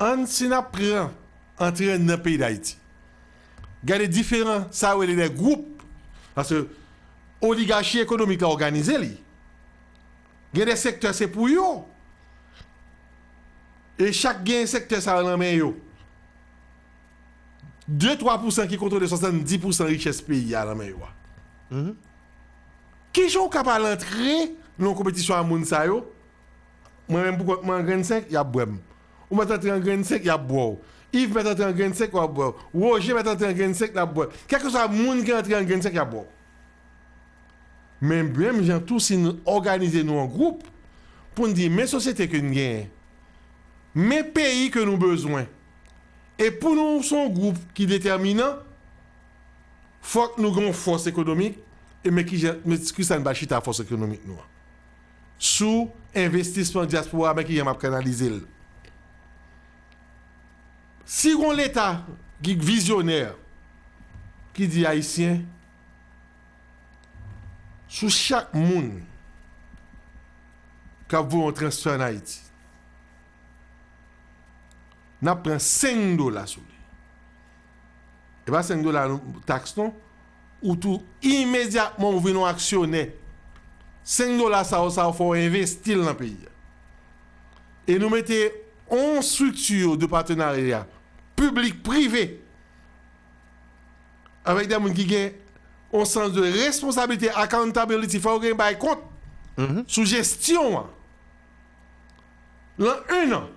Ann, si n ap pran antre nan peyi Dayiti, gade diferan, sa yo rele de gwoup, paske oligachi ekonomik la òganize li. Gen de sektè se pou yo. E chak gen sektè sa yo nan men yo. De twa pousan ki kontwole swasanndis pousan richès peyi a nan men yo a. Kijan w kapab antre nan yon konpetisyon a moun sa yo? Mwen menm poukont mwen an grenn senk, y ap bwè m. Ou mèt antre an grenn senk, y ap bwè w. Yves mèt antre an grenn sèk, w ap bwè. Woje mèt antre an grenn sèk, l ap bwè. Kèlkeswa moun ki antre an grenn sèk, y ap bwè. Men menm jan tou, si nou òganize nou an gwoup, pou n di, men sosyete ke n genyen, men peyi ke nou bezwen, e pou nou se yon gwoup ki detèminan, fòk nou gen yon fòs ekonomik, e men ki jan, men ki sa n ba chita fòs ekonomik nou an. Sou envestisman dyaspora, men ki jan m ap kanalize l. Si gon Leta ki vizyonè, ki di Ayisyen, sou chak moun k ap voye yon transfè ann Ayiti, n ap pran senk dola sou li. E pa senk dola nou taks non, ou tou imedyatman ou vin yon aksyonè. Senk dola sa yo, sa yo fè w envesti l nan peyi a. E nou mete yon estrikti de patenarya piblik prive avèk de moun ki gen yon sans de responsabilite, accountability, fò yo gen bay kont sou jesyon an. Lan en an,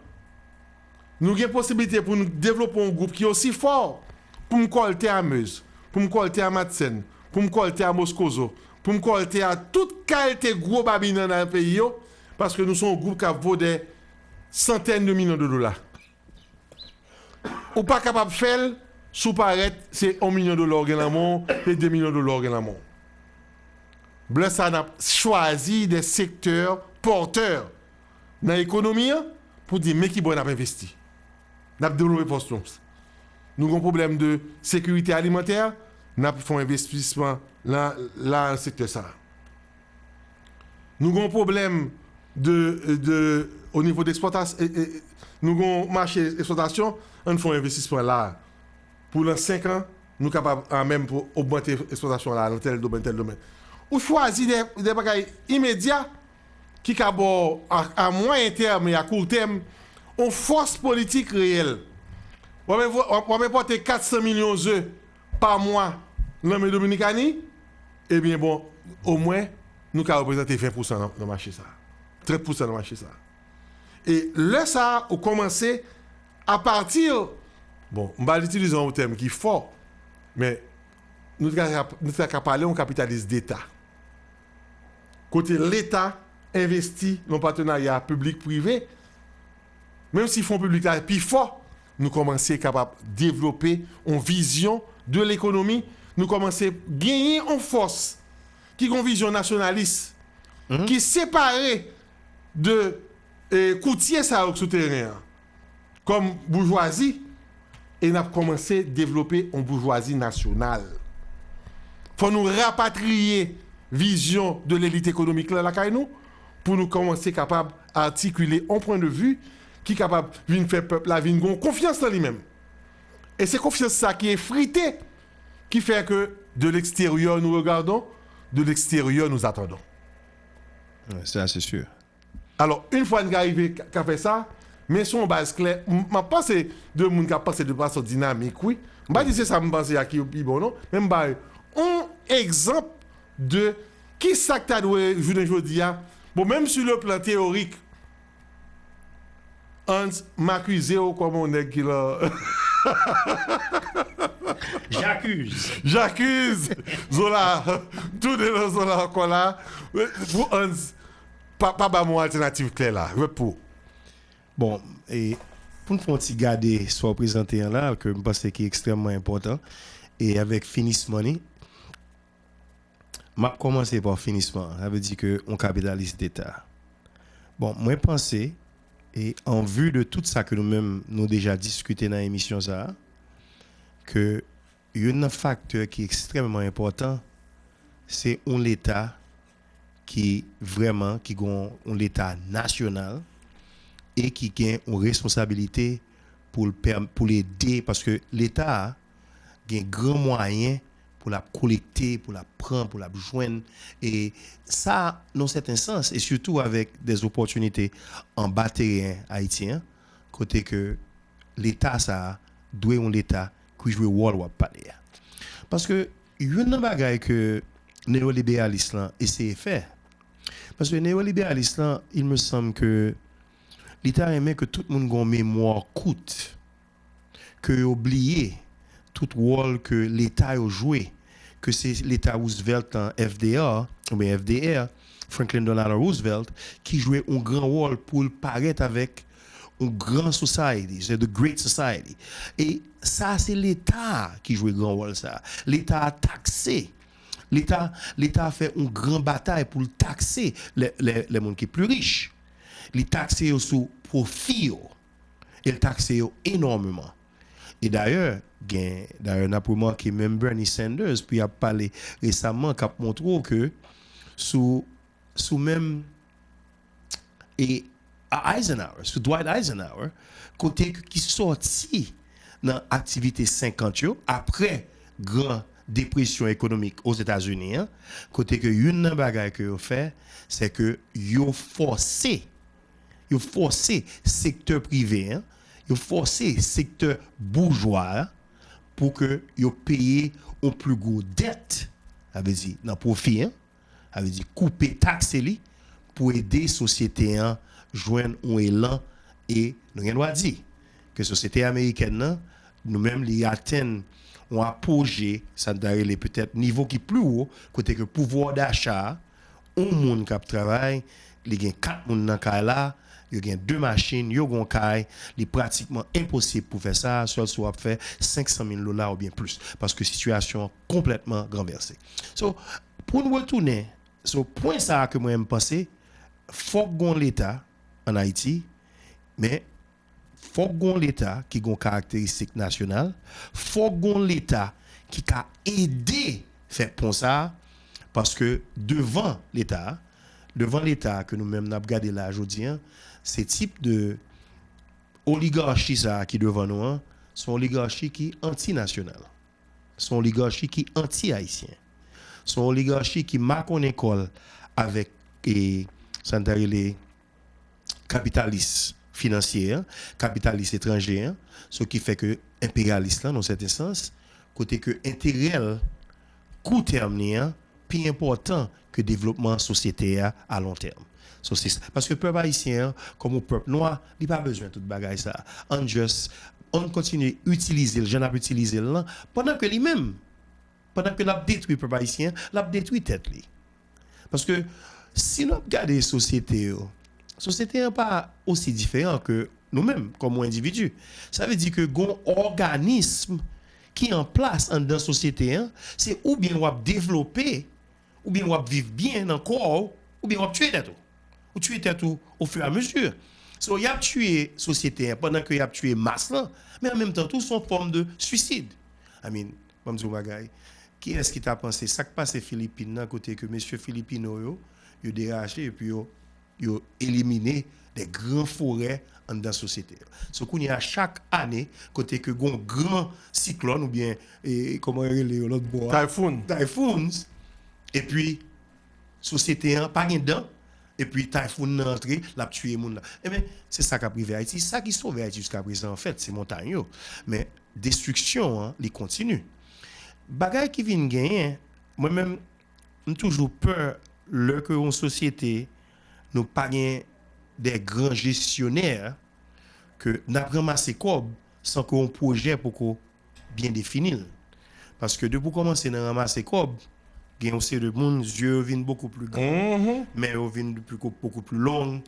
nou gen posiblite pou nou devlope yon gwoup ki osi fò pou m kòlte a Meuse, pou m kòlte a Madsen, pou m kòlte a Moskozo, pou m kòlte a tout kalite gwo babinann nan peyi yo, paske nou se yon gwoup k ap vo dè santèn de milyon de dola. Ou pa kapab fè l si w parèt se yon milyon dola w gen nan men w, se de milyon dola w gen nan men w. Lè sa a, n ap chwazi de sektè pòtè nan ekonomi an pou di men ki bò n ap envesti. N ap devlope fòs nou. Nou gen yon pwoblèm de sekirite alimantè, n ap fè yon envestisman la, la nan sektè sa a. Nou gen yon pwoblèm de, de, o nivo de ekspòtasyon, nou gen yon mache ekspòtasyon, ann fè yon envestisman la. Pou nan senk an, nou kapab a menm pou ogmante ekspòtasyon la nan tèl domèn, tèl domèn. Ou chwazi de, de bagay imedya ki ka ba w a, a mwayen tèm e a kou tèm, yon fòs politik reyèl. W ap envo-, w ap, w ap enpòte kat san milyon ze pa mwa nan men Dominikani, ebyen bon, omwen, nou ka reprezante ven pousan nan, nan mache sa a. Trant pousan nan mache sa a. E lè sa a, ou kòmanse apati, bon, m pa itilize yon tèm ki fò, men nou ta ka, nou ta ka pale yon kapitalis deta. Kote Leta envesti nan patenarya piblik prive, menm si fon piblik la pi fò, nou kòmanse kapab devlope yon vizyon de lekonomi, nou kòmanse genyen yon fòs ki gen yon vizyon nasyonalis, ki separe de, e, koutye sa yo k sou teren an kòm boujwazi, e n ap kòmanse devlope yon boujwazi nasyonal. Fò nou rapatriye vizyon de lelit ekonomik la lakay nou, pou nou kòmanse kapab atikile yon pwen de vi ki kapab vin fè pèp la vin gen yon konfyans nan li menm. E se konfyans sa ki efrite, ki fè ke de l'extérieur nous regardons, de l'extérieur nous attendons. Sa, se si. Alò, yon fwa n ka rive ka, ka fè sa, men sou yon baz klè, m, m ap panse de moun k ap panse de fason dinamik, wi. M pa di se sa m panse a ki pi bon, non, men m bay yon egzanp de ki sa k ta dwe jounen jodi a. Bon, menm sou le plan teyorik, Hans, m akize w kòm yon nèg ki lan. J'accuse. J'accuse! Zola, tounen nan Zola ankò la. Pou Hans, pa, pa ba m yon altènativ klè la. Jwèt pou. Bon, e pou n fè yon ti gade sa w prezante an la, ke m panse ki ekstrèmman enpòtan, e avèk finisman li, m ap kòmanse pa finisman an, sa vle di ke yon kapitalis deta. Bon, mwen panse, e an vi de tout sa ke nou menm nou deja diskite nan emisyon sa a, ke youn nan faktè ki ekstrèmman enpòtan, se yon Leta ki vrèman, ki gen yon Leta nasyonal e ki gen yon responsabilite pou l pèm-, pou l ede, paske Leta a gen gran mwayen pou l ap kolekte, pou l ap pran, pou l ap jwenn. E sa, nan sèten sans, e sitou avèk dè opòtinite anba teren ayityen an, kote ke Leta sa a dwe yon Leta ki jwe wòl w ap pale a. Paske youn nan bagay ke neyoliberalis lan eseye fè, paske neyoliberalis lan, il me semble ke li ta renmen ke tout moun gen yon memwa kout. ke yo bliye tout wòl ke Leta yo jwe, ke se Leta Roosevelt an F D R, oubyen F D R, Franklin Delano Roosevelt, ki jwe yon gran wòl pou l parèt avèk yon gran society, se the Great Society. E sa se Leta ki jwe gran wòl sa. Leta takse. Leta, Leta fè yon gran batay pou l takse lè, lè, lè moun ki pli rich. Li takse yo sou pwofi yo. E l takse yo enòmeman. E dayè, gen, dayè n ap remake menm Bernie Sanders, pou y ap pale resaman, k ap montre w ke sou, sou menm e a Eisenhower, sou Dwight Eisenhower, kote k- ki sòti nan aktivite senkant yo, apre Gran Depresyon ekonomik Ozetazini an, kote ke youn nan bagay ke yo fè, se ke yo fòse, yo fòse sektè prive an, yo fòse sektè boujwa a pou ke yo peye yon pli gwo dèt, sa vle di nan pwofi an, sa vle di koupe takse li pou ede sosyete an jwenn yon elan e nou gen dwa di ke sosyete amerikèn nan, nou menm li atenn yon apoje, sa n ta rele petèt nivo ki pli wo, kote ke pouvwa dacha a, yon moun k ap travay, li gen kat moun nan kay la, yo gen de machin, yo gen yon kay, li pratikman enposib pou fè sa, sèl si w ap fè senk san mil dola oubyen plis, paske sitiyasyon an konplètman ranvèse. So, pou n retounen, so, pwen sa a ke mwen menm panse, fòk gon Leta ann Ayiti, men fòk gon Leta ki gon karakteristik nasyonal, fòk gon Leta ki ka ede fè pon sa a, paske devan Leta a, devan Leta a ke nou menm n ap gade la jodi an, se tip de oligachi sa a ki devan nou an, se yon oligachi ki antinasyonal. Se yon oligachi ki anti-ayisyen. Se yon oligachi ki makonnen kò l avèk, e, sa n ta rele kapitalis finansye an, kapitalis etranje an, sa ki fè ke enperyalis lan, nan sèten sans, kote ke enterè l kou tèm li an pi enpòtan ke devlopman sosyete a a lon tèm. So, se sa. Paske pèp ayisyen an, kòm yon pèp nwa, li pa bezwen tout bagay sa. Ann just, ann kontinye itilize l jan n ap itilize l lan, pandan ke li menm, pandan ke l ap detwi pèp ayisyen an, l ap detwi tèt li. Paske si n ap gade sosyete yo, sosyete an pa osi diferan ke nou menm, kòm yon endividi. Sa vle di ke gon òganism ki an plas anndan sosyete an, se oubyen w ap devlope, oubyen w ap viv byen nan kò w, oubyen w ap tiye tèt ou. Ou tiye tèt ou au fur et à mesure. So, y ap tiye sosyete an pandan ke y ap tiye mas lan, men an menm tan tou, se yon fòm de suisid. I mean, ban m di w yon bagay. Kiyès ki ta panse sa k pase Filipin nan, kote ke mesye Filipino yo, yo deraje epi yo, yo elimine de gran forè anndan sosyete yo. So, kounye a, chak ane, kote ke gon gran siklòn oubyen, e, kòman yo rele yo lòt bò a? Typhoon. Typhoons, epi sosyete an pa gen dan, epi typhoon nan antre, l ap tiye moun nan. Ebyen, se sa k ap rive Ayiti. Sa ki sove Ayiti jiska prezan, anfèt, se montay yo. Men destriksyon an, li kontini. Bagay ki vin genyen, mwen menm, m toujou pè lè ke yon sosyete, nou pa gen de gran jesyonè, ke n ap ranmase kòb san ke yon pwojè poko byen defini l. Paske depi w kòmanse nan ranmase kòb, gen yon seri de moun, zye yo vin bokou pli gran, men yo vin bokou, bokou pli long,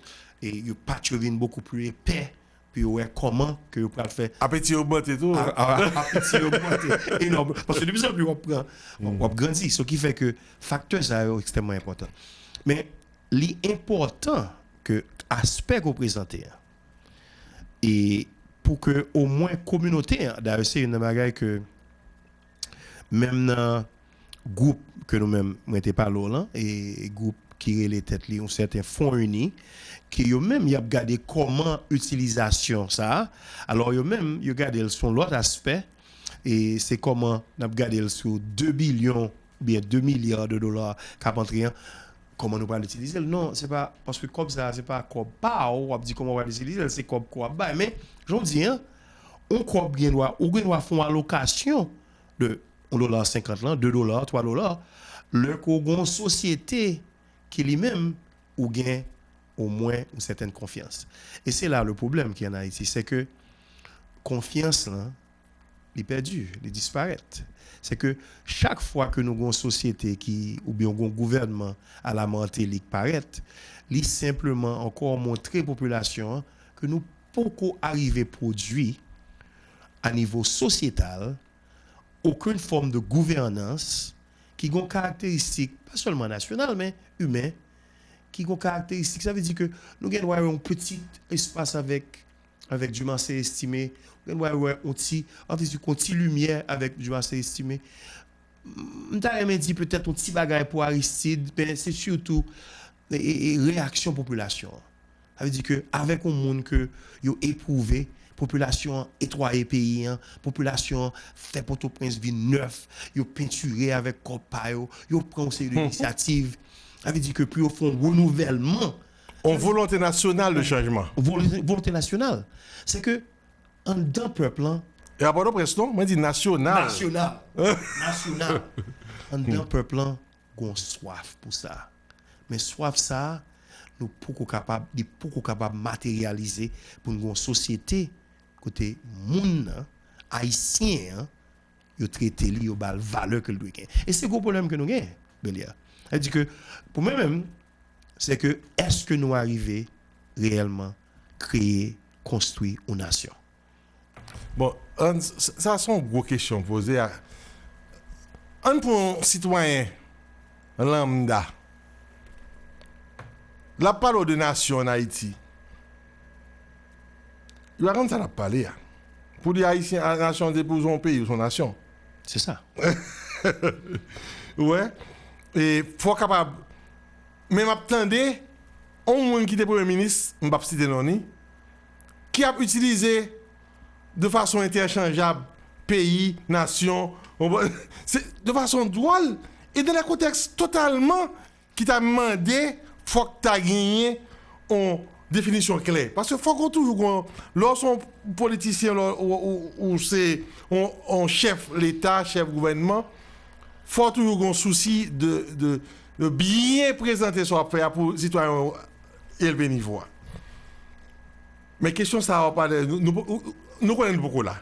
e yo pat yo vin bokou pli epè, pou yo wè kòman ke yo pral fè. Apeti yo ogmante tou. A, a, apeti yo ogmante enòm. Paske de plis an pli w ap pran, w ap, w ap grandi. Sa ki fè ke faktè sa yo ekstrèmman enpòtan. Men li enpòtan ke aspè ke w prezante an, e pou ke omwen kominote an, dayè se youn nan bagay ke menm nan gwoup ke nou menm, mwen te pale w lan, e gwoup ki rele tèt li yon sèten Fwon Ini, ke yo menm y ap gade kòman itilizasyon sa a, alò yo menm, yo gade l sou yon lòt aspè, e se kòman n ap gade l sou de bilyon oubyen de milya de dola k ap antre an, kòman nou pral itilize l? Non, se pa, paske kòb sa a, se pa kòb pa w, w ap di kòman w pral itilize l, se kòb ke w ap bay. Men, jan w di an, yon kòb gen dwa, ou gen dwa fè yon alokasyon de yon dola senkant lan, de dola, twa dola, lè ke w gen yon sosyete ki li menm, ou gen omwen yon sètèn konfyans. E se la le pwoblèm ki an Ayiti, se ke konfyans lan, li pèdi, li disparèt. Se ke chak fwa ke nou gen yon sosyete ki, oubyen yon gouvènman a la Martelly k parèt, li senpleman ankò montre popilasyon an ke nou poko arive pwodui a nivo sosyetal okenn fòm de gouvènans ki gen yon karakteristik, pa sèlman nasyonal, men imen, ki gen yon karakteristik. Sa vle di ke nou gen dwa yon piti espas avèk, avèk Dumarsais Estimé, nou gen dwa wè yon ti, an fizikon ti limyè avèk Dumarsais Estimé. M ta renmen di petèt yon ti bagay pou Aristide, men se sitou e, e, e, reyaksyon popilasyon an. Sa vle di ke avèk yon moun ke yo epwouve, popilasyon an etwaye peyi an, popilasyon an fè Pòtoprens vin nèf, yo pentire avèk kòb pa yo, yo pran yon seri de inisyativ. Sa vle di ke pou yo fè yon renouvèlman, yon volonte nasyonal de chanjman. Volonte, volonte nasyonal. Se ke anndan pèp lan, e a Pòtoprens non, mwen di nasyonal. Nasyonal. Nasyonal. Anndan pèp lan, gon swaf pou sa. Men swaf sa, nou poko kapab, li poko kapab materyalize pou n gon sosyete kote moun nan, ayisyen an, yo trete li, yo ba l valè ke l dwe gen. E se gwo pwoblèm ke nou gen, Belia. Sa vle di ke, pou mwen menm, se ke èske nou arive reyèlman kreye, konstwi yon nasyon? Bon, ann, s- sa se yon gwo kesyon poze a. Ann pran yon sitwayen lambda. L ap pale w de nasyon ann Ayiti. Yo pa konn sa l ap pale a. Pou li Ayisyen, a, nasyon se pou yon peyi, yon nasyon. Se sa. Ou wè? E fò w kapab, men m ap tande yon moun ki te premye minis, m p ap site non li, ki ap itilize de fason entèchanjab peyi, nasyon, w konprann? Se de fason dwòl e dans des contextes totalman ki ta mande fòk ta genyen yon definisyon klè. Paske fòk ou toujou gon, lè w se yon politisyen, lè w, ou, ou, ou se yon, yon chèf leta, chèf gouvènman, fò w toujou gon sousi de, de, de byen prezante sa w ap fè a pou sitwayen w elve nivo a. Men kesyon sa a, w ap pale, nou, nou, nou konnen nou poko la.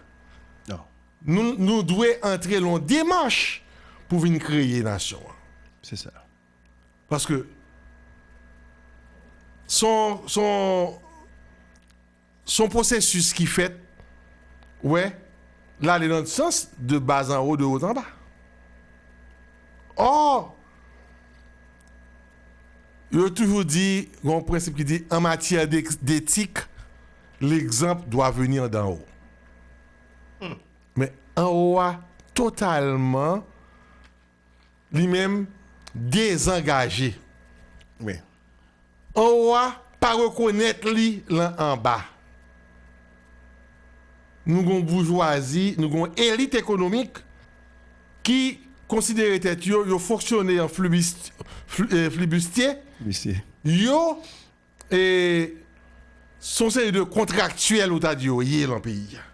Non. Nou, nou dwe antre lan yon demach pou vin kreye nasyon an. Se sa. Paske se yon, se yon, se yon pwosesis ki fèt, wè, l ale nan sans de bas en haut, de haut en bas. Ò, yo toujou di, gen yon prensip ki di, en matière d'ex- d'éthique, l'exemple doit venir d'en haut. Hmm. Men anwo a totalman, li menm, dezangaje. Wi. Anwo a pa rekonèt li lan anba. Nou gon boujwazi, nou gon elit ekonomik ki konsidere tèt yo, yo fonksyone an flibis- fli- eh, flibistye. Flibistye. Yo, e, se yon seri de kontraktyèl, ou ta di, yo ye lan peyi a.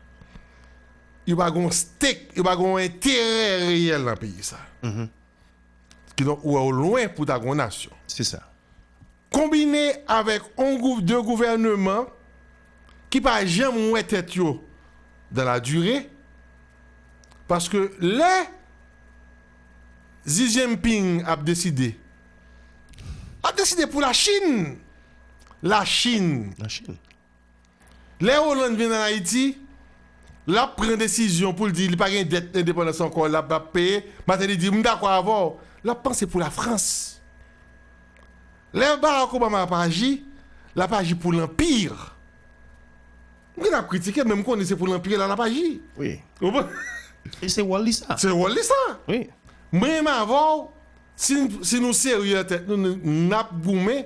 Yo pa gon stake, yo pa gon enterè reyèl lan peyi sa. Mhm. Kidonk, ou wè w lwen pou ta gon nasyon. Se sa. Konbine avèk yon gwoup de gouvèneman ki pa janm wè tèt yo dans la durée, paske lè Xi Jinping ap deside, ap deside pou Lachin. Lachin. Lachin. Lè Hollande vin ann Ayiti, l ap pran desizyon pou l di li pa gen dèt endepandans ankò, l ap, ap peye. Martelly di, "M dakò avè w." L ap panse pou Lafrans. Lè Barack Obama ap aji, l ap aji pou lanpi. M gen ap kritike, men m konnen se pou lanpi la l ap aji. Wi. Ou konprann? E se wòl li sa. Se wòl li sa. Wi. Mwen menm avè w, si, si nou serye nan tèt nou, nou, n ap goumen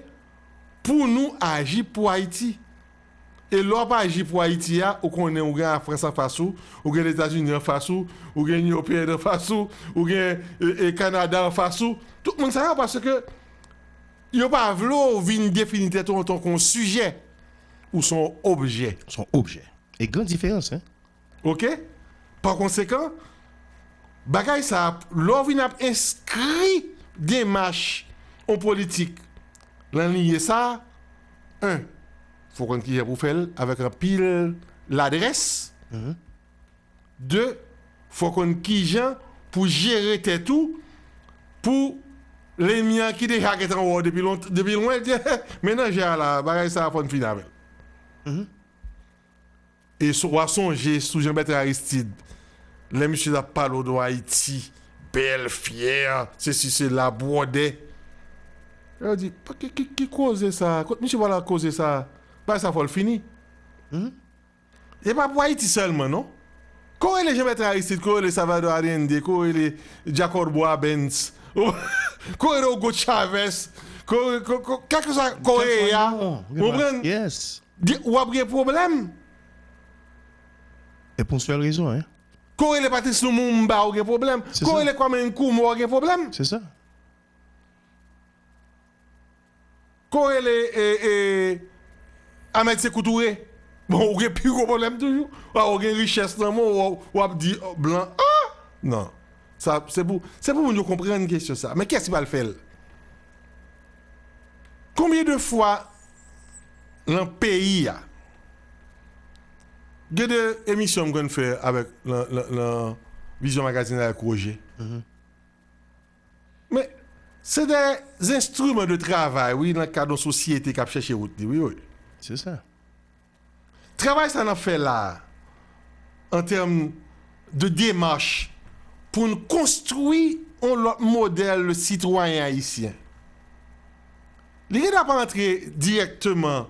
pou nou aji pou Ayiti. E lè w ap aji pou Ayiti a, ou konnen ou gen Lafrans anfas ou, ou gen Letazini anfas ou, ou gen Inyon Ewopeyèn anfas ou, ou gen, e, e, Kanada anfas ou. Tout moun sa yo, paske yo pa vle w vin defini tèt ou antanke yon sijè. Ou se yon objè. Se yon objè. E gran diferans, en. Oke? Pa konsekan, bagay sa a, lè w vin ap enskri demach yon politik lan liy sa a, en, fò w konn kijan pou w fè l avèk anpil ladrès. Mhm. De, Fò w konn kijan pou jere tèt ou, pou lènmi an ki deja gentan wè w depi lon, depi lwen, di, men nan jè a la, bagay sa a fò n fini avè l. E w a sonje sou Jean Bertrand Aristide, lè misye t ap pale w de Ayiti, bèl, fyè, sesi, sela, bwòdè. Yo di, ki, ki, ki koze sa? Kot misye pral ak koze sa? Bagay sa fò l fini. E pa pou Ayiti sèlman, non. Ko rele Jean Bertrand Aristide, ko rele Salvador Allende, ko rele Jacobo Arbenz, ko rele Hugo Chavez, ko, ko, ko, kèlkeswa ko rele a, ou konprann? W ap gen pwoblèm. E pou yon sèl rezon, hein. Ko rele Patrice Lumumba, ou gen pwoblèm. Ko rele Kwame Nkrumah, ou gen pwoblèm. Se sa. Ko rele e, e, Ahmed Sekou Touré. Bon, ou gen pi gwo pwoblèm toujou. Ou gen richès nan men w, w ap di blan, ah! Non. Sa, se pou, se pou moun yo konprann kesyon sa. Men kiyès ki pral fè l? Konbyen de fwa nan peyi a, gen de emisyon m konn fè avèk nan, nan, nan Vizyon Magazine avèk Roger. Men, se de enstriman de travay, wi, nan kad yon sosyete k ap chèche wout li, wi, wi. Se sa. Travay sa n ap fè la a, an tèm de demach, pou n konstwi yon lòt modèl de sitwayen ayisyen, li gentan pa antre dirèkteman,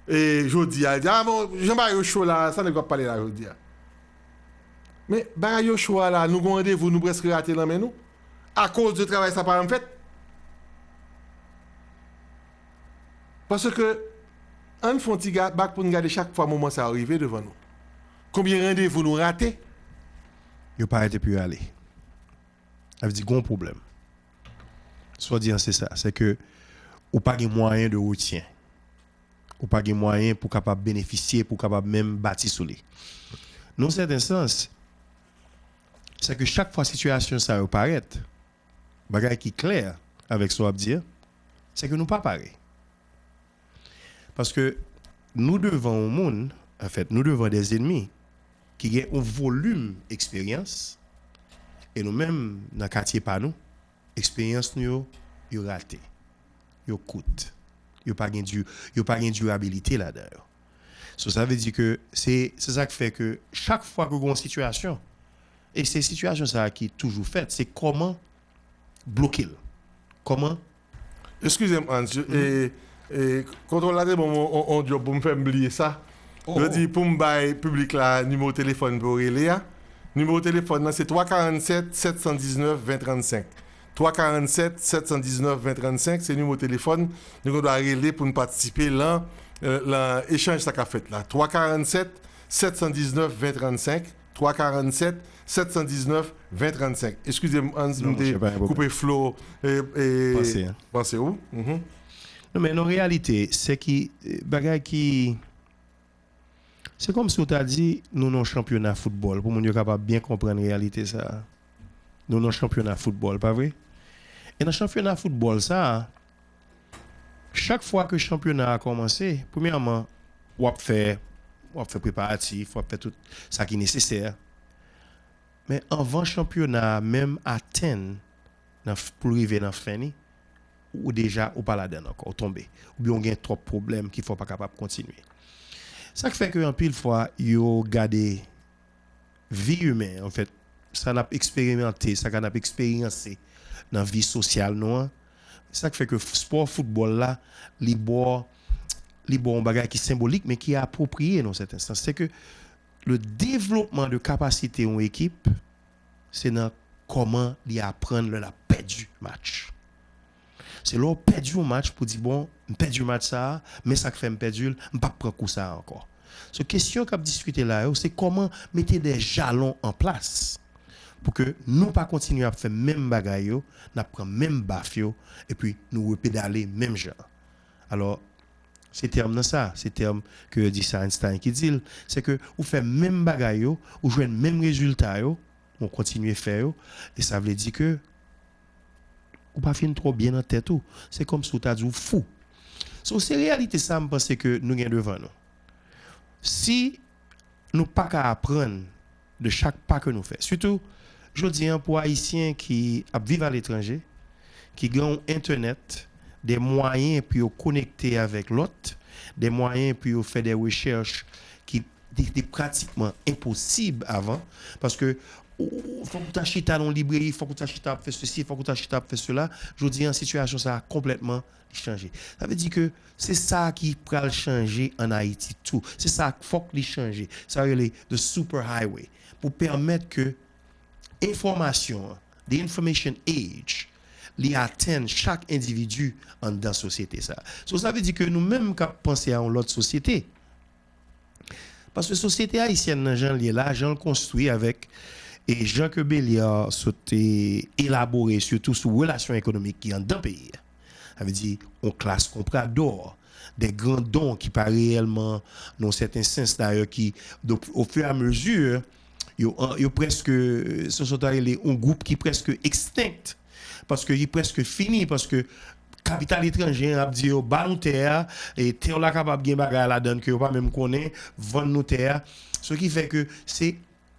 e, jodi a. Li di, ah, bon, jan bagay yo cho la, sa nèg yo ap pale la jodi a. Men, bagay yo cho a la, nou gen yon randevou, nou prèske rate nan men nou. Akoz de travay sa pa janm fèt. Paske, ann fè yon ti ga-, bak pou n gade chak fwa moman sa yo rive devan nou. Konbyen randevou nou rate? Yo parèt epi yo ale. Sa vle di, gen yon pwoblèm. Sa w di an, se sa. Se ke ou pa gen mwayen de retyen. Ou pa gen mwayen pou w kapab benefisye, pou w kapab menm bati sou li. Nan yon sèten sans, se ke chak fwa sitiyasyon sa yo parèt, bagay ki klè avèk sa w ap di a, se ke nou pa pare. Paske nou devan yon moun, anfèt, nou devan dèzènmi ki gen yon volim eksperyans, e nou menm, nan katye pa nou, eksperyans nou yo, yo rate, yo kout, yo pa gen di-, yo pa gen dirabilite ladan yo. So, sa vle di ke se, se sa k fè ke chak fwa ke gen yon sitiyasyon, e se sitiyasyon sa a ki toujou fèt, se kòman bloke l. Kòman? Eskize m, Hans, e, e, kontwòl la te ban m yon, yon, yon djòb pou m fè m bliye sa. Yo di pou m bay piblik la nimewo telefòn pou yo rele a. Nimewo telefòn nan se twa karannsèt, sèt san diznèf, ven trannsenk. Twa karannsèt, sèt san diznèf, ven trannsenk, se nimewo telefòn nou gen dwa rele pou n patisipe lan, e, lan echanj sa k ap fèt la. Twa karannsèt, sèt san diznèf, ven trannsenk, twa karannsèt, sèt san diznèf, ven trannsenk. Eskize m, Hans, m te koupe flo, e, e, panse ou. Non, men nan reyalite, se ki, e, bagay ki, se kòmsi w ta di, nou nan yon chanpyona foutbòl, pou moun yo kapab byen konprann reyalite sa a. Nou nan yon chanpyona foutbòl, pa vre? E nan chanpyona foutbòl sa a, chak fwa ke chanpyona a kòmanse, premyèman, w ap fè, w ap fè preparatif, w ap fè tout sa ki nesesè. Men anvan chanpyona a menm atenn nan f-, pou l rive nan fen li, ou deja, ou pa ladan l ankò, ou tonbe. Oubyen ou gen twòp pwoblèm ki fè w pa kapab kontinye. Sa k fè ke anpil fwa, yo gade vi imen, anfèt, sa n ap eksperimante, sa ke n ap eksperyanse nan vi sosyal nou an, sa k fè ke f-, spò foutbòl la, li ba w, li ba w yon bagay ki senbolik, men ki apwopriye nan yon sèten sans. Se ke le devlopman de kapasite yon ekip, se nan kòman li aprann lè l ap pèdi match. Se lè w pèdi yon match pou di, bon, m pèdi match sa a, men sa k fè m pèdi l, m p ap pran kou sa a ankò. So, kesyon k ap diskite la yo, se kòman mete de jalon an plas pou ke nou pa kontinye ap fè menm bagay yo, n ap pran menm baf yo, epi nou repedale menm jan. Alò, se tèm nan sa, se tèm ke yo di sa, Einstein ki di l, se ke ou fè menm bagay yo, ou jwenn menm rezilta yo, ou kontinye fè yo, e sa vle di ke ou pa fin twò byen nan tèt ou. Se kòmsi w ta di w fou. So, se reyalite sa m panse ke nou gen devan nou. Si nou pa ka aprann de chak pa ke nou fè. Sitou, jodi an, pou Ayisyen ki ap viv aletranje, ki gen yon entènèt, de mwayen pou yo konekte avèk lòt, de mwayen pou yo fè de rechèch ki te, te pratikman enposib avan, paske ou, ou, fòk ou ta chita nan libreri, fòk ou ta chita ap fè sesi, fòk ou ta chita ap fè sela. Jodi an, sitiyasyon sa a konplètman li chanje. Sa vle di ke se sa ki pral chanje ann Ayiti tou. Se sa k fòk li chanje. Sa yo rele the super highway. Pou pèmèt ke enfòmasyon an, the information age, li atenn chak endividi anndan sosyete sa. So, sa vle di ke nou menm k ap panse a yon lòt sosyete, paske sosyete ayisyèn nan, jan l ye la, jan l konstwi avèk, e jan ke Béliard sot, e, elabore, sitou sou relasyon ekonomik ki anndan peyi a. Sa vle di, yon klas konpradò, de grandon ki pa reyèlman, nan yon sèten sans dayè, ki, donk, au fur et à mesure, yo, yo prèske, se sa w ta rele yon gwoup ki prèske extinct, paske li prèske fini, paske kapital etranje an ap di yo, ba nou tè a, e tè w la kapab gen bagay ladan l ke yo pa menm konnen, vann nou tè a. Se ki fè ke se,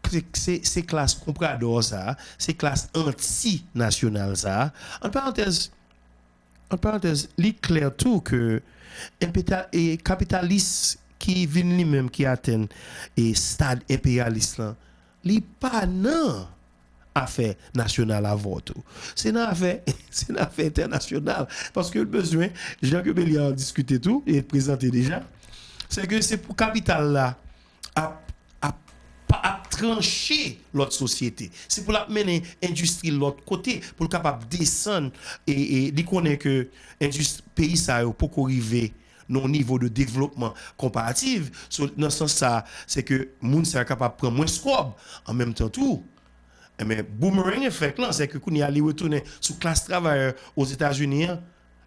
se, se, se klas konpradò sa a, se klas antinasyonal sa a, an parantèz, an parantèz, li klè tou ke enpeta-, e kapitalis ki vin li menm ki atenn e stad enperyalis lan, li pa nan afè nasyonal avè w tou. Se nan afè, se nan afè entènasyonal. Paske l bezwen, jan ke Béliard diskite tou, e prezante deja, se ke se pou kapital la ap, ap, pa ap tranche lòt sosyete. Se pou l ap mennen endistri lòt kote, pou l kapab desann, e, e li konnen ke endist-, peyi sa yo poko rive nan yon nivo de devlopman konparatif. So, nan sans sa, se ke moun sa yo kapab pran mwens kòb. An menm tan tou, enben, boomerang effect lan, se ke kounye a li retounen sou klas travayè Ozetazini an,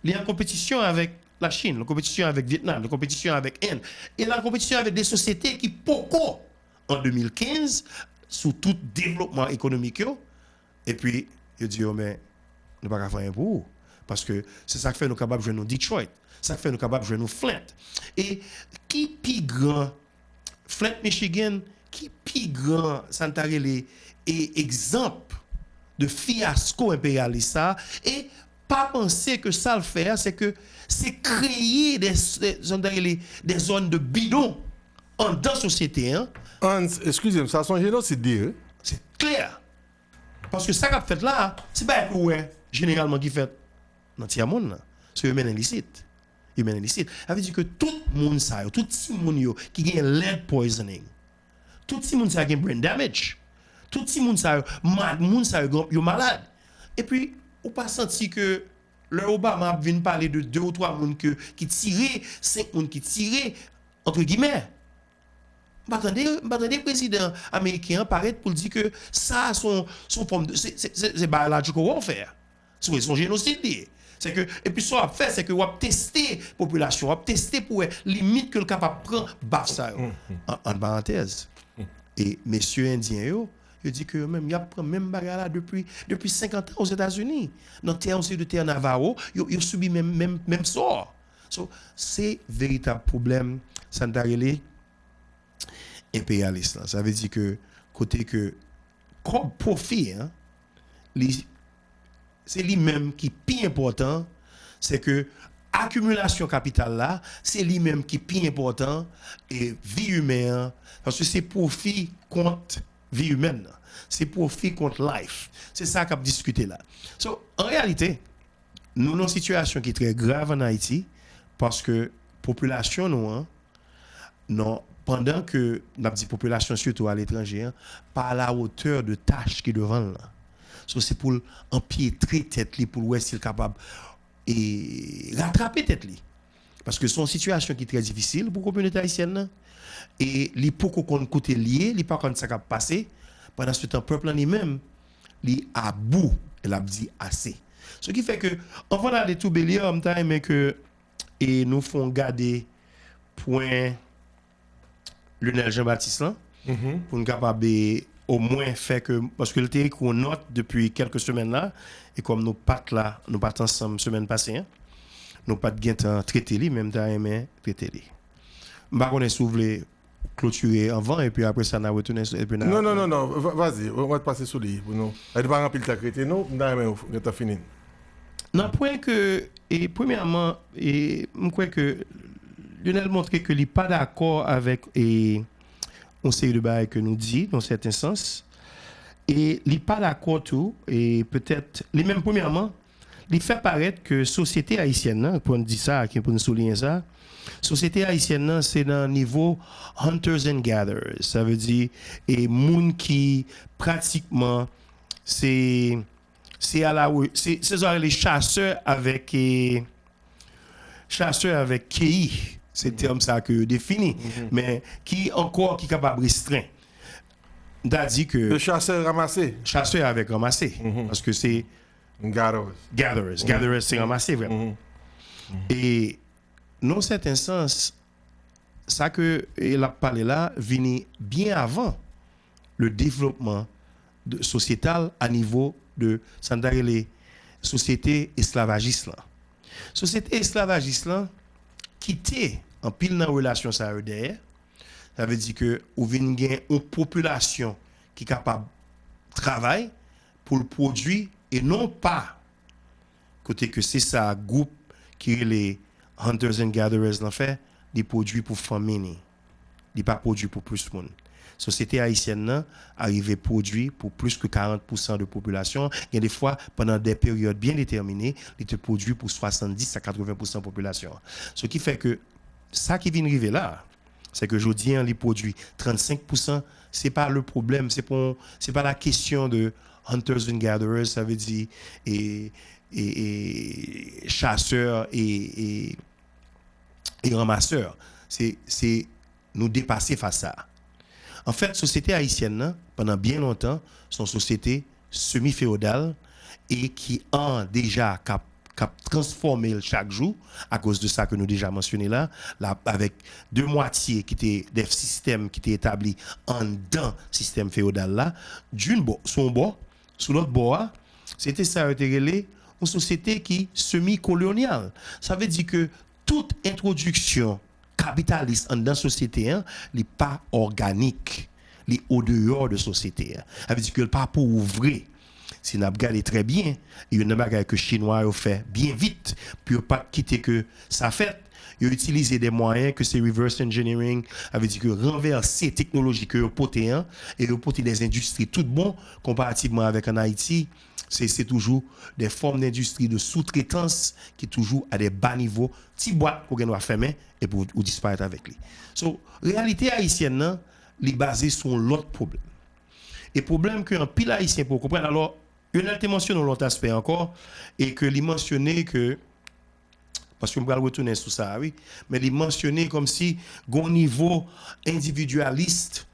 li an konpetisyon avèk Lachin, li an konpetisyon avèk Vyetnam, li an konpetisyon avèk Enn, e li an konpetisyon avèk de sosyete ki poko, an de mil kenz, sou tout devlopman ekonomik yo, epi yo di yo, men, nou pa ka fè anyen pou ou. Paske se sa k fè nou kapab jwenn yon Detroit. Sa k fè nou kapab jwenn yon Flint. E ki pi gran, Flint, Michigan, ki pi gran, sa n ta rele, e egzanp de fiyasko enperyalis sa a, e pa panse ke sa l fè a, se ke se kreye de, de, sa n ta rele, de zòn de bidon anndan sosyete an. Hans, eskize m, sa se yon jenosid li ye, wi. Se klè. Paske sa k ap fèt la a, se bagay ke w wè jeneralman ki fèt nan tyamonn nan. Se yo mennen l isit. Yo mennen l isit. Sa vle di ke tout moun sa yo, tout timoun yo ki gen lead poisoning, tout timoun sa yo gen brain damage. Tout timoun sa yo, ma-, moun sa yo, gen, yo malad. Epi, ou pa santi ke lè Obama ap vin pale de de ou twa moun ke, ki tire, senk moun ki tire, entre guillemets, m pa tande, m pa tande prezidan ameriken an parèt pou l di ke sa se yon, se yon fòm de, se, se, se, se biological warfare. Se, se yon jenosid li ye. Se ke, epi sa w ap fè, se ke w ap teste popilasyon, w ap teste pou wè limit ke l kapab pran baf sa yo. An, an parantèz, e mesye endyen yo, yo di ke yo menm, y ap pran menm bagay la depi, depi senkant an Ozetazini. Nan tè, yon seri de tè Navajo, yo, yo sibi menm, menm, menm sò. So, se veritab pwoblèm, sa n ta rele enperyalis lan. Sa vle di ke kote ke kòb pwofi an, li, se li menm ki pi enpòtan, se ke akimilasyon kapital la, se li menm ki pi enpòtan, e vi imen an, paske se pwofi kont vi imèn nan. Se pwofi kont life. Se sa k ap diskite la. So, an reyalite, nou nan yon sitiyasyon ki trè grav ann Ayiti, paske popilasyon nou an, non, pandan ke n ap di popilasyon, sitou aletranje an, pa a la hauteur de tach ki devan l lan. So, se pou l anpyetre tèt li, pou l wè si l kapab, e, ratrape tèt li. Paske se yon sitiyasyon ki trè difisil pou kominote ayisyèn nan. E li poko konn kote l ye, li pa konn sa k ap pase. Pandansetan, pèp lan li menm, li abou, e l ap di ase. Sa ki fè ke, anvan n ale tou, Beliar, m ta renmen ke, e nou fè yon gade pwen Lunel Jean Baptiste lan, pou n kapab, e, omwen fè ke, paske l te ekri yon nòt depi kèlke semèn la, e kòm nou pa t la, nou pa t ansanm semèn pase an, nou pa t gentan trete li, men m ta renmen trete li. M pa konnen si w vle klotire anvan, epi apre sa, n a retounen sou, epi n a... Non, non, non, non. Va- Vas-y, on va passer sous lui pour nous. Il n'y a pas rempli le temps. Non, non, non, non, non, fini. Nan pwen ke, e premyèman, e m kwè ke Lionel montre ke li pa dakò avèk e yon seri de bagay ke nou di, nan sèten sans, e li pa dakò tou, e petèt, li menm premyèman, li fè parèt ke sosyete ayisyèn nan, pou n di sa, ki pou n souliyen sa, sosyete ayisyèn nan, se nan nivo hunters and gatherers, sa vle di, e moun ki pratikman, se, se a la, se, se sa yo rele chasè avèk, e, chasè avèk keyi, se tèm sa ke yo defini, men ki ankò ki kapab restren. M ta di ke Le chasseur ramassé. Chasè avèk ranmase, paske se Gatherers. Gatherers. Gatherers, se ranmase vrèman. E nan yon sèten sans, sa ke e, l ap pale la vini byen avan le devlopman de, sosyetal a nivo de sa n ta rele sosyete esklavajis lan. Sosyete esklavajis lan kite anpil nan relasyon sa yo dèyè. Sa vle di ke ou vin gen yon popilasyon ki kapab travay pou l pwodui e non pa kote ke se sa gwoup ki rele hunters and gatherers lan fè, li pwodui pou fanmi ni. Li pa pwodui pou plis moun. Sosyete ayisyèn nan arive pwodui pou plis ke karant pousan de popilasyon. Gen de fwa, pandan de peryòd byen detèmine, li te pwodui pou swasanndis a katreven pousan popilasyon an. Sa ki fè ke sa ki vin rive la, se ke jodi an li pwodui trannsenk pousan, se pa le pwoblèm, se pa, se pa la kesyon de hunters and gatherers, sa vle di e, e, e chasè e, e, e ranmasè. Se, se nou depase faz sa. Anfèt, sosyete ayisyèn nan, pandan byen lontan, se yon sosyete semi feyodal e ki an deja k ap k ap transfòme l chak jou, akoz de sa ke nou deja mansyone la, la avèk de mwatye ki te de sistèm ki te etabli anndan sistèm feyodal la, d'une bò, sou yon bò, sou lòt bò a, se te sa yo te rele yon sosyete ki semi kolonyal. Sa vle di ke tout entwodiksyon kapitalis anndan sosyete an, li pa òganik. Li odeyò de sosyete an. Sa vle di ke l pa pou ou vre. Si n ap gade trè byen, youn nan bagay ke Chinwa yo fè byen vit pou yo pa t kite ke sa fèt, yo itilize de mwayen ke se reverse engineering, sa vle di ke ranvèse teknoloji ke yo pote an, e yo pote de endistri tout bon, konparativman avèk ann Ayiti, se, se toujou de fòm dendistri de soutretans ki toujou a de ba nivo, ti bwat ou gen dwa fèmen epi ou, ou disparèt avèk li. So, reyalite ayisyèn nan, li baze sou yon lòt pwoblèm. E pwoblèm ke anpil Ayisyen poko konprann. Alò, Lionel te mansyone yon lòt aspè ankò, e ke li mansyone ke, paske m pral retounen sou sa a, wi, men li mansyone kòmsi gen yon nivo endividyalis,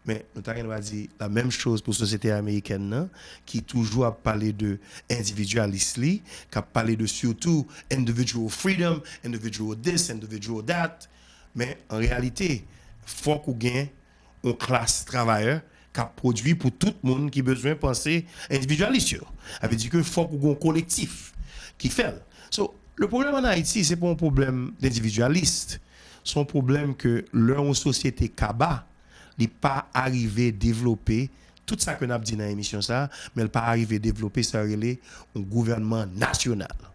men nou ta gen dwa di la menm choz pou sosyete amerikèn nan, ki toujou ap pale de endividyalis li, k ap pale de sitou individual freedom, individual this, individual that, men an reyalite, fòk ou gen yon klas travayè k ap pwodui pou tout moun ki bezwen panse endividyalis yo. Sa vle di ke fòk ou gen yon kolektif ki fè l. So, le pwoblèm ann Ayiti, se pa yon pwoblèm dendividyalis. Se yon pwoblèm ke lè yon sosyete kaba, li pa arive devlope tout sa ke n ap di nan emisyon sa a, men l pa arive devlope sa yo rele yon gouvènman nasyonal.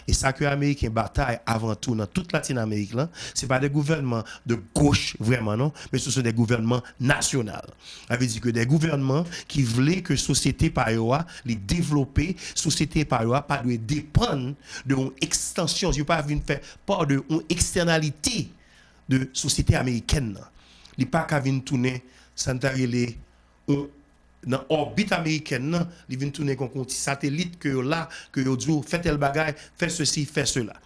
E sa ke Ameriken batay avan tou nan tout Latin Amerik lan, se pa de gouvènman de goch vrèman non, men se, se de gouvènman nasyonal. Sa vle di ke de gouvènman ki vle ke sosyete pa yo a, li devlope, sosyete pa yo a pa dwe depann de yon ekstansyon, yo pa vin fè pa de yon ekstènalite de sosyete amerikèn nan. Li pa ka vin tounen, sa n ta rele, yon, nan òbit amerikèn nan, li vin tounen kon, kon ti satelit ke yo la, ke yo di w fè tèl bagay, fè sesi, fè sela.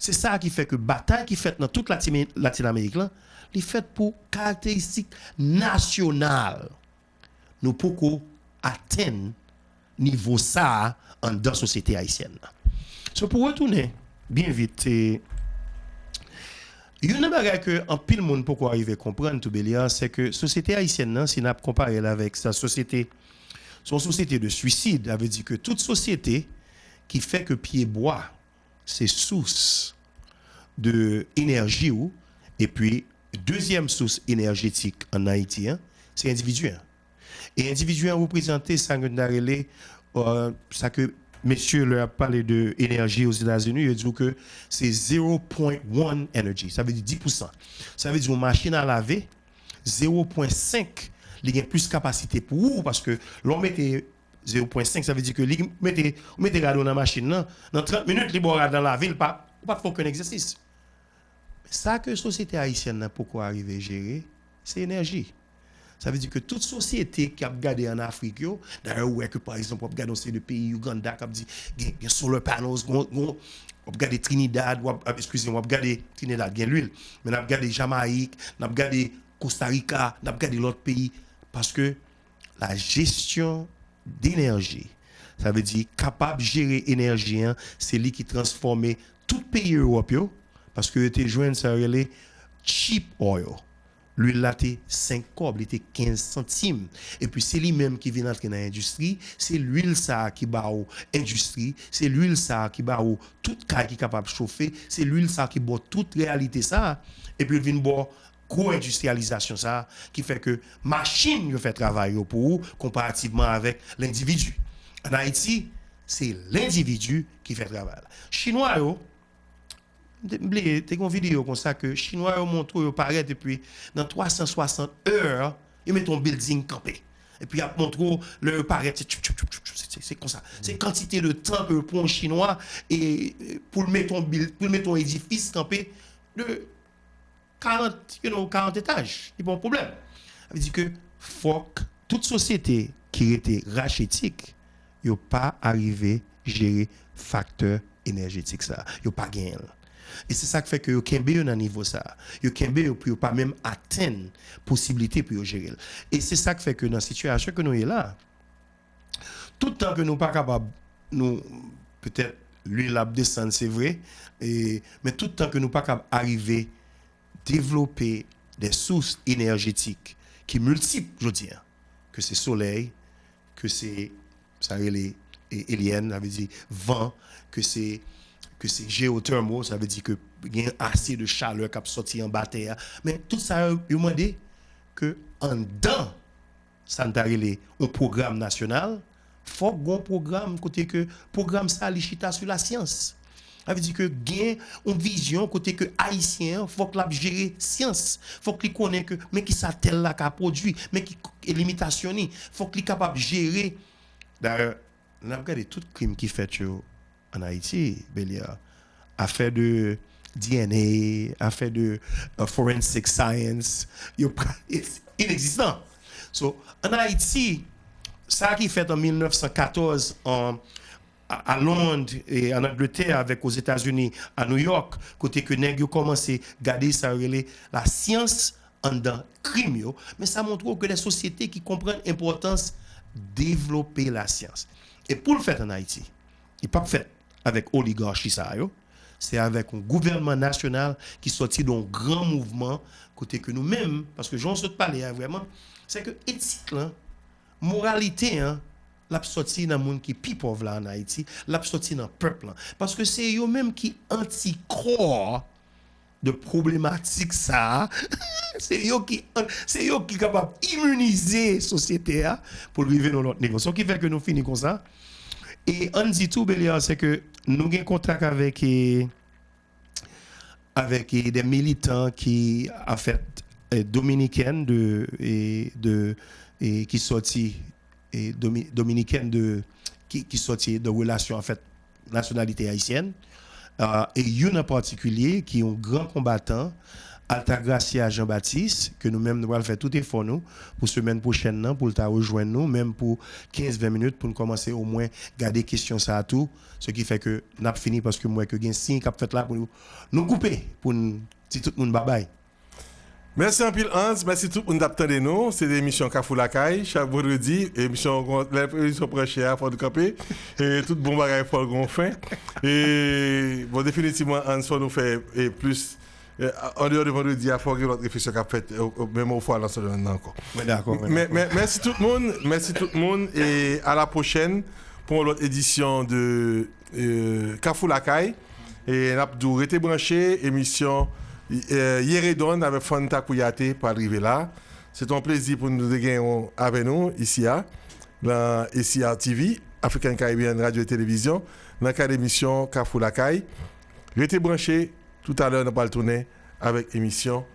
Se sa ki fè ke batay ki fèt nan tout Latin, Latin Amerik lan, li fèt pou karakteristik nasyonal. Nou poko atenn nivo sa a anndan sosyete ayisyèn nan. So, pou retounen byen vit, e, youn nan bagay ke anpil moun poko arive konprann tou, Beliar, se ke sosyete ayisyèn nan, si n ap konpare l avèk sa sosyete, se yon sosyete de swisid, sa vle di ke tout sosyete ki fè ke pyebwa se sous de enèji w, epi dezyèm sous enèjetik ann Ayiti an, se endividi an. E endividi an reprezante sa ke n ta rele, euh, sa ke mesye lè y ap pale de enèji Ozetazini, yo di w ke se zero point one energy, sa vle di dis pousan. Sa vle di yon machin a lave, zero point cinq, li gen plis kapasite pou ou, paske lè w mete zero point cinq, sa vle di ke li mete, ou mete rad ou nan machin nan, nan trant minit, li ba w rad lan lave, li pa, ou pa t fè okenn egzèsis. Sa ke sosyete ayisyèn nan poko arive jere, se enèji. Sa vle di ke tout sosyete k ap gade ann Afrik yo, dayè ou wè ke pa egzanp w ap gade yon seri de peyi, Uganda k ap di gen, gen solar panels, gon, gon, w ap gade Trinidad, w ap, ap, eskize m, w ap gade Trinidad gen lwil, men n ap gade Jamayik, n ap gade Costa Rica, n ap gade lòt peyi, paske la gestion d'énergie, sa vle di kapab jere enèji an, se li ki transfòme tout peyi Ewòp yo, paske yo te jwenn sa yo rele cheap oil. Lwil la te senk kòb, li te kenz santim. Epi se li menm ki vin antre nan endistri, se lwil sa a ki ba ou endistri, se lwil sa a ki ba ou tout kay ki kapab chofe, se lwil sa a ki ba w tout reyalite sa a. Epi l vin ba w gwo endistriyalizasyon sa a, ki fè ke machin yo fè travay yo pou ou, konparativman avèk lendividi. Ann Ayiti, se lendividi ki fè travay la. Chinwa yo, m te, m bliye, te gen yon videyo konsa ke Chinwa yo montre w yo parèt epi nan twa san swasant è, yo mete yon building kanpe. Epi y ap montre w lè yo parèt, se tchoup, tchoup, tchoup, tchoup, se, se, se konsa. Se kantite de tan ke yo pran yon Chinwa e, e, pou l mete yon bil-, pou l mete yon edifis kanpe de karant, you know, karant etaj. Li pa yon pwoblèm. Sa vle di ke fòk tout sosyete ki rete rachitik, yo pa arive jere faktè enèjetik sa a. Yo pa genyen l. E se sa k fè ke yo kenbe yo nan nivo sa a. Yo kenbe yo pou yo pa menm atenn posiblite pou yo jere l. E se sa k fè ke nan sitiyasyon ke nou ye la, tout tan ke nou pa kapab, nou, petèt, lwil ap desann, se vre, e, men tout tan ke nou pa kab arive devlope de sous enèjetik ki miltip jodi a, ke se solèy, ke se, sa rele, e, elyèn, sa vle di van, ke se, ke se geothermal, sa vle di ke gen ase de chalè k ap sòti anba tè a. Men tout sa yo, yo mande ke anndan sa n ta rele yon pwogram nasyonal, fòk gon pwogram kote ke pwogram sa li chita sou lasyans. Sa vle di ke gen yon vizyon kote ke Ayisyen an, fòk l ap jere syans. Fòk li konnen ke men kisa tèl la ka pwodui, men ki k-, limitasyon li. Fòk li kapab jere. Dayè, n ap gade tout krim ki fèt yo ann Ayiti, Beliar. Afè de D N A, afè de, euh, forensic science, yo pa, it's inexistant. So, ann Ayiti, sa ki fèt an mil nèf san katòz an, a, a Lond e ann Angletè avèk Ozetazini, a New York, kote ke nèg yo kòmanse gade sa yo rele lasyans anndan krim yo, men sa montre w ke de sosyete ki konprann enpòtans devlope lasyans. E pou l fèt ann Ayiti, li p ap fèt avèk oligachi sa yo, se avèk yon gouvènman nasyonal ki sòti de yon gran mouvman kote ke nou menm, paske jan w sot pale a vrèman, se ke etik lan, moralite an, l ap sòti nan moun ki pi pòv la ann Ayiti, l ap sòti nan pèp lan. Paske se yo menm ki antikò de pwoblematik sa a. Se yo ki, se yo ki kapab iminize sosyete a pou l rive nan lòt nivo. Sa ki fè ke nou fini konsa. E ann di tou, Beliar, se ke nou gen kontak avèk, e, avèk, e, de militan ki, anfèt, e, dominikèn de, e, de, e, ki sòti, e, domi-, dominikèn de, ki, ki sòti de relasyon, anfèt, nasyonalite ayisyèn. Ah, e youn an patikilye, ki yon gran konbatan, Altagracia Jean Baptiste, ke nou menm nou pral fè tout efò nou pou semèn pwochèn nan, pou l ta rejwenn nou, menm pou kenz ven minit, pou n kòmanse omwen gade kesyon sa a tou. Se ki fè ke n ap fini, paske m wè ke gen siy k ap fèt la pou nou, nou koupe, pou n di tout moun babay. Mèsi anpil, Hans. Mèsi tout moun k ap tande nou. Se te emisyon Kafou Lakay, chak vandredi. Emisyon, lè emisyon pran chè a, fò nou kanpe. E tout bon bagay, fò l gon fen. E, bon, definitivman, Hans, fò nou fè, e, plis, e, andeyò de vandredi a, fò gen lòt refleksyon k ap fèt, e, e, menm ofwa nan semèn nan ankò. Mwen dakò, mwen Men, dakò. men, mèsi tout moun. Mèsi tout moun. E a la pwochèn pou yon lòt edisyon de, e, Kafou Lakay. E n ap di w rete branche, emisyon Yeredon avèk Fanta Kouyate pral rive la. Se te yon plezi pou nou te genyen avè nou isi a, nan A C R T V, African Caribbean Radio et Télévision, nan kad emisyon Kafou Lakay. Rete branche, toutalè nou pral tounen avèk emisyon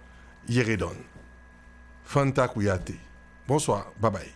Yeredon. Fanta Kouyate. Bonswa, babay.